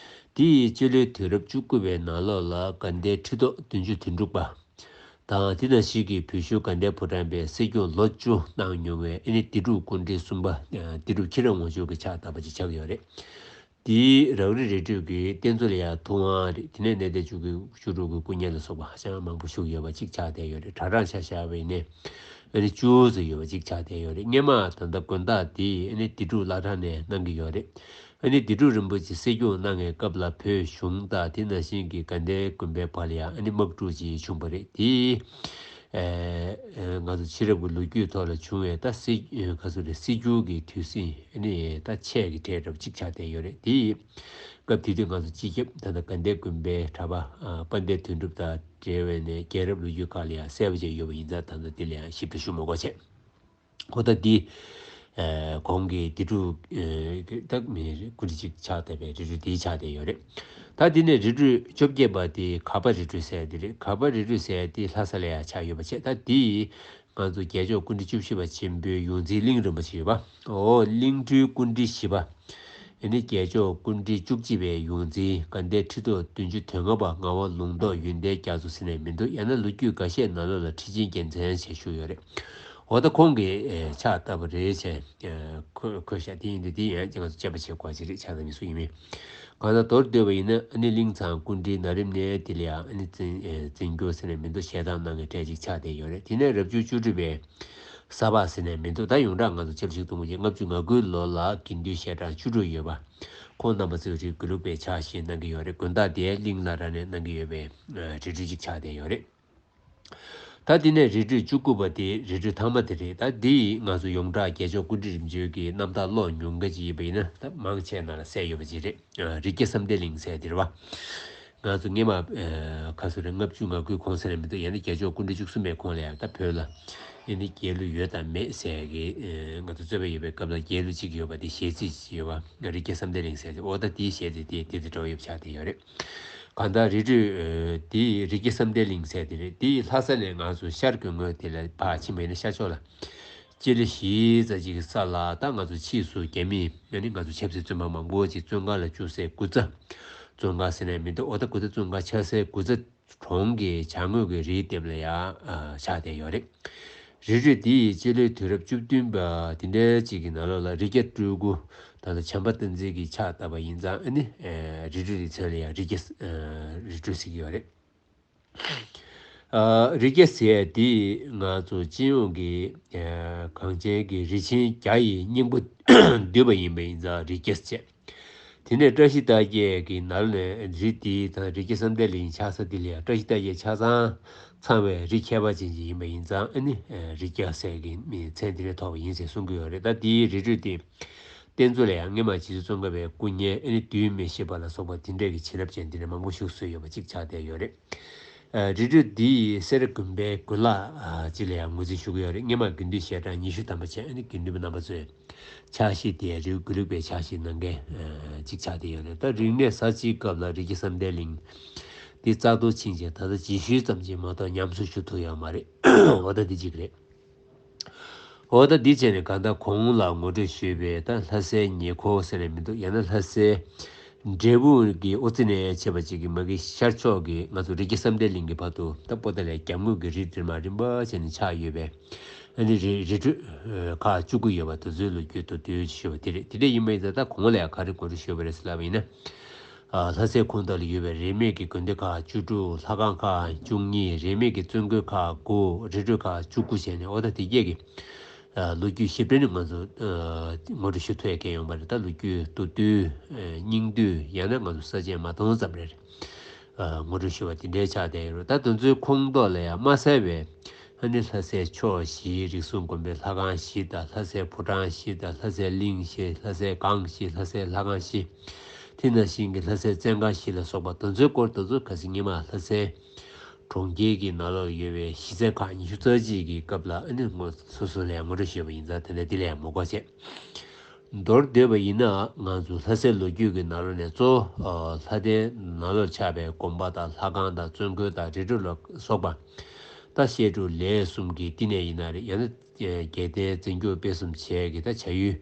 དེ་ཡི་སྤྱི་ལོའི་དུས་རབས་བཅུ་དགུ་པའི་ནང་ལོགས་ལ་དགའ་ལྡན་ཁྲི་ཐོག་བདུན་ཅུ་དོན་དྲུག་པ་དང་དེ་ནང་བཞིན་གྱི་བོད་གཞུང་དགའ་ལྡན་ཕོ་བྲང་པས་སྲིད་སྐྱོང་ལོ་བཅུ་གནང་མྱོང་བའི་ཨ་ནི་སྡེ་དྲུག་སྐུ་ཕྲེང་གསུམ་པ་སྡེ་དྲུག་ཁྱེད་རང་ངོ་ཅོག་གི་ཕྱག་བཏབ་པ་ཅིག་ཆགས་ཡོད་རེད། དེའི་རག་རི་རི་ཁྲོད་ཀྱི་རྟེན་གཙོ་ལ་ཡང་ཐུབ་དབང་རེད། དེ་ནས་གནས་བརྟན་བཅུ་དགུ་བཅུ་དྲུག་གི་སྐུ་བརྙན་ལ་སོགས་པ་ཧ་ཅང་མང་པོ་བཞུགས་ཡོད་པ་གཅིག་ཆགས་བསྡད་ཡོད་རེད། གྲྭ་གྲངས་ཆ་བཞག་པ་ཡིན་ན་ཨ་ནི་བཅུ་ཙམ་ཡོད་པ་གཅིག་ཆགས་བསྡད་ཡོད་རེད། སྔོན་མ་ད་ལྟ་དགོན་བདག་དེ་ཨ་ནི་སྡེ་དྲུག་བླ་བྲང་ནས་གནང་གི་ཡོད་རེད། ཨ་ནི་སྡེ་དྲུག་རིན་པོ་ཆེ་སྲིད་སྐྱོང་གནང་བའི་སྐབས་ལ་བོད་གཞུང་དང་དེ་ནང་བཞིན་གྱི་དགའ་ལྡན་དགོན་པའི་བར་ལ་ཡང་ཨ་ནི་དམག་འཁྲུག་ཅིག་བྱུང་བ་རེད། དེ་ཨ་ང་ཚོ་ཕྱི་རབས་ཀྱི་ལོ་རྒྱུས་ཐོག་ལ་བྱུང་བའི་ད་སྲིད་ཨ་ག་ཚོད་རེད། སྲིད་སྐྱོང་གི་དུས་ཟིང་ཨ་ནི་ད་ཆད་ཀྱི་གྲས་འདྲ་པོ་གཅིག་ཆགས་བསྡད་ཡོད་རེད། དེ་ཡི་སྐབས་དེ་དུས་ང་ཚོ་སྤྱི་ཁྱབ་ད་ལྟ་དགའ་ལྡན་དགོན་པའི་གྲྭ་པ་ཨ་དཔལ་ལྡན་དོན་གྲུབ་དང་འབྲེལ་བའི་ནས་རྒྱལ་རབས་ལོ་རྒྱུས་ཁག་ལ་ཡང་གསལ་པོ་བྱས་ཡོད་པ་ཡིན་ཙང་ད་ལྟ་དེ་ལ་ཡང་ཞིབ་ཏུ་ཞུ་མི་དགོས་བྱས། ཨོ་ད་འདི་ཨ་གོང་གི་སྡེ་དྲུག་ཨ་ད་མི་སྐུ་མགྲོན་གཅིག་ཆགས་བསྡད་པའི་རི་ཁྲོད་འདི་ཆགས་བསྡད་ཡོད་རེད། ད་འདི་ནས་རི་ཁྲོད་བཅོ་བརྒྱད་པ་དེ་གར་པ་རི་ཁྲོད་ཟེར་ཡ་དེ་རེད། གར་པ་རི་ཁྲོད་ཟེར་ཡ་དེ་ལྷ་ས་ལ་ཡང་ཆགས་ཡོད་པ་བྱས། ད་འདི་ང་ཚོ་རྒྱལ་མཆོག་སྐུ་ཕྲེང་བཅུ་བཞི་པ་ཆེན་པོའི་ཡོངས་འཛིན་གླིང་རིན་པོ་ཆེ་ཡོད་པ། ཨོ་གླིང་སྤྲུལ་སྐུ་ཕྲེང་བཞི་པ། ཨ་ནི་རྒྱལ་མཆོག་སྐུ་ཕྲེང་བཅུ་གཅིག་པའི་ཡོངས་འཛིན་དགའ་ལྡན་ཁྲི་ཐོག་བདུན་ཅུ་དོན་ལྔ་པ་ངག་དབང་ལུང་རྟོགས་ཡོན་ཏན་རྒྱ་མཚོ་ཟེར་ནས་མི་འདུག་ཡང་ན་ལོ་རྒྱུས་འགའ་ཤས་ནང་ལོགས་ལ་ཁྲི་ཆེན་རྒྱལ་མཚན་ཞེས་ཞུ་ཡོད་རེད། འོ་ད་ཁོང་གིས་ཨེ་ཕྱག་བཏབ་པ་རེད་བྱས། ཨེ་ཁོ་ཁོ་ཤ་དེ་ཡིན་དུས་དེ་ཡང་ང་ཚོ་དཔྱད་པ་བྱེད་དགོས་ཅིག་རེད། ཆགས་ས་མི་སུ་ཡིན་མིན། གང་ལྟར་མདོར་བསྡུས་པ་ཡིན་ན་ཨ་ནི་གླིང་ཚང་སྐུ་ཕྲེང་ན་རིམ་ནས་དེ་ལ་ཡང་ཨ་ནི་འཛིན་ཨེ་འཛིན་སྐྱོར་ཟེར་ནས་མི་འདུག་ཞལ་ཐང་གནང་མཁན་གྲས་ཅིག་ཆགས་བསྡད་ཡོད་རེད། དེ་ནས་རབ་བྱུང་བཅུ་དྲུག་པའི་ས་ཕག་ཟེར་ནས་མི་འདུག་ད་ཡོངས་གྲགས་ང་ཚོ་ཆབ་སྲིད་སྟོང་དགུ་བརྒྱ་ལྔ་བཅུ་ང་དགུའི་ལོ་ལ་དགེ་འདུན་ཞལ་གྲངས་བཅུ་དྲུག་ཡོད་པ། ཁོང་རྣམ་པ་ཚོས་རིགས་དགེ་ལུགས་པའི་ཕྱག་བཞེས་གནང་གི་ཡོད་རེད། དགོན་བདག་དེ་གླིང་བླ་བྲང་ནས་གནང་གི་ཡོད་པའི་ཨ་རི་ཁྲོད་ཅིག་ཆགས་བསྡད་ཡོད་རེད། ད་དེ་ནས་རི་ཁྲོད་བཅུ་དགུ་པ་དེ་རི་ཁྲོད་ཐང་མ་དེ་རེད། ད་འདི་ང་ཚོ་ཡོངས་གྲགས་རྒྱལ་མཆོག་སྐུ་ཕྲེང་རིམ་བྱོན་གྱི་རྣམ་ཐར་ཀློག་མྱོང་མཁན་ཅིག་ཡིན་པ་ཡིན་ན་ད་མང་ཆེ་ནང་ལ་གསལ་ཡོད་པ་ཅིག་རེད། ཨ་རི་རྒྱ་བསམ་གཏན་གླིང་ཟེར་དེ་རེད་བ། ང་ཚོ་སྔས་མ་ཨ་ག་ཚོད་རེད། ལྔ་བཅུ་ང་དགུའི་གོང་ཟེར་ནས་མི་འདུག་ཡང་ན་རྒྱལ་མཆོག་སྐུ་ཕྲེང་བཅུ་གསུམ་པའི་གོང་ལ་ཡང་ད་བོད་ལ་ཨ་ནི་རྒྱལ་གླུ་ཡོད་དང་མེད་ཟེར་གི་ཨ་ང་ཚོ་རྩོད་པ་ཡོད་པའི་སྐབས་ལ་རྒྱལ་གླུ་གཅིག་ཡོད་པ་དེ་གཞས་ཚིག་ཅིག་ཡོད་པ་རི་རྒྱ་བསམ་གཏན་གླིང་ཟེར་དེ། འོ་ད་དེའི་གཞས་དེ་དེ་དེ་དེ་འདྲ་བོ་ཡོད་པ་ཆགས་བསྡད་ཡོད་རེད། གང་ལྟར་རི་ཁྲོད་ཨ་དེ་རི་རྒྱ་བསམ་གཏན་གླིང་ཟེར་དེ་རེད། དེ་ལྷ་ས་ནས་ང་ཚོ་ཤར་གྱི་ངོས་དེ་ལ་ཕར་ཕྱིན་པ་ཡིན་ན་ཤར་ཕྱོགས་ལ་སྤྱི་ལེ་བཞི་ཙམ་ཅིག་གི་ས་ལ་ད་ང་ཚོ་ཕྱིས་སུ་རྒྱ་མིས་ཨ་ནི་ང་ཚོ་ཆབ་སྲིད་བཙོན་པ་མང་པོ་ཅིག་བཙོན་ཁང་ལ་བཅུག་སའི་དགུ་ཚ་བཙོན་ཁང་ཟེར་ནས་མི་འདུག་འོ་ད་དགུ་ཚ་བཙོན་ཁང་ཆགས་སའི་དགུ་ཚ་གྲོང་གི་བྱང་ངོས་ཀྱི་རིའི་ལྡེབས་ལ་ཡང་ཨ་ཆགས་བསྡད་ཡོད་རེད། རི་ཁྲོད་འདི་ཡི་སྤྱི་ལོའི་དུས་རབས་བཅུ་བདུན་པ་དེ་འདྲའི་ཅིག་གི་ནང་ལོགས་ལ་རི་རྒྱ་སྤྲུལ་སྐུ་ད་ལྟ་བྱམས་པ་བསྟན་འཛིན་གྱིས་ཕྱག་བཏབ་པ་ཡིན་ཙང་ཨ་ནི་ཨ་རི་ཁྲོད་རི་མཚན་ལ་ཡང་རི་རྒྱ་ཨ་རི་ཁྲོད་ཟེར་གྱི་ཡོད་རེད། ཨ་རི་རྒྱ་ཟེར་ཡ་འདི་ང་ཚོ་སྤྱི་ཡོངས་ཀྱི་ཨ་གངས་ཅན་གྱི་རི་ཆེན་བརྒྱ་ཡི་སྙིང་པོ་བསྡུས་པ་ཡིན་པ་ཡིན་ཙང་རི་རྒྱ་ཟེར། དེ་ནས་བཀྲ་ཤིས་རྟགས་བརྒྱད་ཀྱི་ནང་ནས་རི་འདི་དང་རི་རྒྱ་བསམ་གཏན་གླིང་ཆགས་ས་འདི་ལ་ཡང་བཀྲ་ཤིས་རྟགས་བརྒྱད་ཆ་ཚང་ཚང་བའི་རི་ཁྱད་པར་ཅན་ཅིག་ཡིན་པ་ཡིན་ཙང་ཨ་ནི་རི་རྒྱ་ཟེར་གྱི་མིང་མཚན་འདི་ནས་ཐོགས་པ་ཡིན་ཟེར་གསུང་གི་ཡོད་རེད། ད་འདིའི་རི་ཁྲོད་འདི་རྟེན་གཙོ་ལ་ཡང་སྔོན་མ་རྗེ་བཙུན་ཙོང་ཁ་པའི་སྐུ་བརྙན་ཨ་ནི་བདུད་མི་ཤེས་པ་ལ་སོགས་པ་འདི་འདྲ་གི་བྱིན་རླབས་ཅན་འདི་འདྲ་མང་པོ་བཞུགས་སྲོལ་ཡོད་པ་ཅིག་ཆགས་བསྡད་ཡོད་རེད། ཨ་རི་ཁྲོད་འདི་ཡི་སེ་ར་དགོན་པའི་དགོན་ལག་ཨ་ཅིག་ལ་ཡང་ངོས་འཛིན་ཞུ་གི་ཡོད་རེད། སྔོན་མ་དགེ་འདུན་ཞལ་གྲངས་ཉི་ཤུ་ཐམ་པ་བྱས་ཨ་ནི་དགེ་འདུན་པ་རྣམ་པ་ཚོས་ཕྱག་བཞེས་དེ་རི་དགེ་ལུགས་པའི་ཕྱག་བཞེས་གནང་མཁན་ཨ་ཅིག་ཆགས་བསྡད་ཡོད་རེད། ད་རིག་གནས་གསར་བརྗེའི་སྐབས་ལ་རི་རྒྱ་བསམ་གཏན་གླིང་འདི་རྩ་གཏོར་ཕྱིན་བྱས་ད་ལྟ་རྗེས་ཤུལ་ཙམ་ཅིག་མ་གཏོགས་ཉམས་གསོ་ཞུ་ཐུབ་ཡོད་མ་རེད། འོ་ད་འདི་གཅིག་རེད། འོ་ད་འདི་བྱས་ནས་གང་ལྟར་གོང་ལ་ངོ་སྤྲོད་ཞུས་པའི་ད་ལྷ་སའི་ཉེ་འཁོར་ཟེར་ནས་མི་འདུག་ཡང་ན་ལྷ་སའི་འབྲས་སྤུངས་ཀྱི་ཨོ་རྩེ་ནས་ཆད་པ་ཅིག་གི་མ་གི་ཤར་ཕྱོགས་ཀྱི་ང་ཚོ་རི་རྒྱ་བསམ་གཏན་གླིང་གི་བར་དུ་ད་པོ་ཏཱ་ལའི་རྒྱབ་ངོས་ཀྱི་རི་དེར་མར་རིམ་པ་བྱས་ནས་ཆགས་ཡོད་པའི་ཨ་ནི་རི་རི་ཁྲོད་ཁག་བཅུ་དགུ་ཡོད་པ་དེ་ཚོའི་ལོ་རྒྱུས་མདོར་བསྡུས་ཞུས་པ་དེ་རེད། དེ་འདྲ་ཡིན་པ་ཡིན་ཙང་ད་གོང་ལ་ཡང་ག་རེ་ངོ་སྤྲོད་ཞུས་པ་རེད་ཟེར་ལབ་པ་ཡིན་ན། ཨ་ལྷ་སའི་ཁོངས་གཏོགས་ལ་ཡོད་པའི་རིས་མེད་ཀྱི་དགོན་སྡེ་ཁག་བཅུ་དྲུག་ལྷ་ཁང་ཁག་བཅུ་གཉིས། རིས་མེད་ཀྱི་བཙུན་དགོན་ཁག་དགུ། རི་ཁྲོད་ཁག་བཅུ་དགུ་བྱས་ནས་འོ་ད་དེ་གྱད་ཀྱི་ཨ་ལོ་རྒྱུས་ཞིབ་ཕྲ་ནི་ང་ཚོ་ཨ་ངོ་སྤྲོད་ཞུ་ཐུབ་ཡ་གང་ཡོད་མ་རེད། ད་ལོ་རྒྱུས་མདོར་བསྡུས་ཨ་སྙིང་བསྡུས་ཡང་ན་ང་ཚོ་ས་བཅད་མ་མཐོང་ཙམ་རེ་རེ་ཨ་ངོ་སྤྲོད་ཞུ་བ་དེ་འདྲའི་ཆགས་བསྡད་ཡོད་རེད། ད་དེ་ཚོའི་ཁོངས་གཏོགས་ལ་ཡང་དམའ་སའི་བའི་ཨ་ནི་ལྷ་སའི་ཕྱོགས་བཞིའི་རིགས་གསུམ་དགོན་པའི་ལྷ་ཁང་བཞི་དང་ལྷ་སའི་ཕོ་བྲང་བཞི་དང་ལྷ་སའི་གླིང་བཞི། ལྷ་སའི་སྒང་བཞི། ལྷ་སའི་ལྷ་ཁང་བཞི། དེ་ནང་བཞིན་གྱི་ལྷ་སའི་བཙན་སྒར་བཞི་ལ་སོགས་པ་དེ་ཚོའི་སྐོར་དེ་ཚོ་ཁ་སང་ཉི་མ་ལྷ་སའི་གྲོང་ཁྱེར་གྱི་ནང་ལོགས་ཡོད་པའི་གཞི་རྩའི་ཁག་ཉི་ཤུ་རྩ་གཅིག་གི་སྐབས་ལ་ཨ་ནི་ངོ་སོ་སོ་ལ་ངོ་སྤྲོད་ཞུས་པ་ཡིན་ཙང་དེ་འདྲ་དེ་ལས་མ་གོ་བྱས། མདོར་བསྡུས་པ་ཡིན་ན་ང་ཚོ་ལྷ་སའི་ལོ་རྒྱུས་ཀྱི་ནང་ལོགས་ནས་གཙོ་བོ་ལྷ་ལྡན་ནང་ལོགས་ཆགས་པའི་དགོན་པ་དང་ལྷ་ཁང་དང་བཙུན་དགོན་དང་རི་ཁྲོད་ལ་སོགས་པ་ད་བཤད་སྒྲུབ་ལས་གསུམ་གྱི་བསྟི་གནས་ཡིན་ན་རེད། ཡང་ན་རྒྱལ་བསྟན་འཛིན་སྐྱོང་སྤེལ་གསུམ་བྱས་ཀྱི་ད་བྱ་ཡུལ་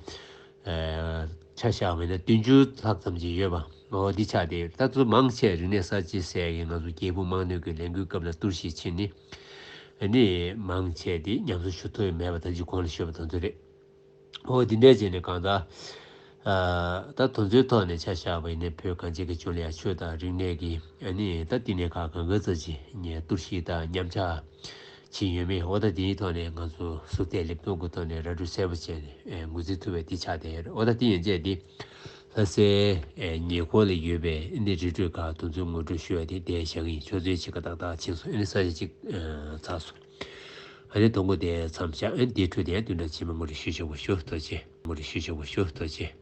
ཆ་བཞག་པ་ཡིན་ན་བདུན་ཅུ་ལྷག་ཙམ་ཅིག་ཡོད་པ། འོ་འདི་ཆགས་ཏེ་ད་ཚོ་མང་ཆེ་རིག་གནས་གསར་བརྗེ་ཟེར་ཡག་གི་ང་ཚོ་རྒྱལ་ཕུང་དམངས་གནོད་ཀྱི་ལས་འགུལ་སྐབས་ལ་གཏོར་བཤིག་ཕྱིན་ནི་ཨ་ནི་མང་ཆེ་དེ་ཉམས་གསོ་ཞུ་ཐུབ་ཡོད་མེད་པ་ད་ཅི་གོང་ལ་ཞུས་པ་དང་ཚོ་རེད། འོ་འདི་འདྲའི་བྱས་ནས་གང་ལྟར་ད་དོན་ཚོའི་ཐོག་ནས་ཆ་བཞག་པ་ཡིན་ན་བོད་གངས་ཅན་གྱི་ལྗོངས་ལ་ཡང་ཆོས་དང་རིག་གནས་ཀྱི་ཨ་ནི་ད་བསྟི་གནས་ཁག་གང་ག་ཙམ་ཅིག་ནས་གཏོར་བཤིག་དང་ཉམས་ཆག་ཕྱིན་ཡོད་མེད། འོ་ད་དེའི་ཐོག་ནས་ང་ཚོ་ཟུར་བལྟས་ལེབ་མཐོང་གི་ཐོག་ནས་ར་སྤྲོད་གསལ་པོ་བྱས་ནས་ངོས་འཛིན་ཐུབ་པའི་དེ་ཆགས་བསྡད་ཡོད་རེད། འོ་ད་དེ་ཡན་ཆད་དེ་ལྷ་སའི་ཉེ་འཁོར་ལ་ཡོད་པའི་ཨ་ནི་རི་ཁྲོད་ཁག་དེ་ཚོའི་ངོ་སྤྲོད་ཞུ་བ་དེ་དེ་བཞག་གི་ཡིན། ཆུ་ཚོད་ཕྱེད་ཀ་ཏག་ཏག་ཕྱིན་སོང་། ཨ་ནི་ས་ཆ་གཅིག་ཚར་སོང་། ཨ་ནི་དང་པོ་དེ་མཚམས་བཞག་ཨ་ནི་དེའི་འཕྲོས་དེ་བདུན་ཕྲག་རྗེས་མ་ངོ་སྤྲོད་ཞུ་ཆོག་པ་ཞུ། ཐུགས་རྗེ་ཆེ། ངོ་སྤྲོད་ཞུ་ཆོག་པ་ཞུ། ཐུགས་རྗེ་ཆེ།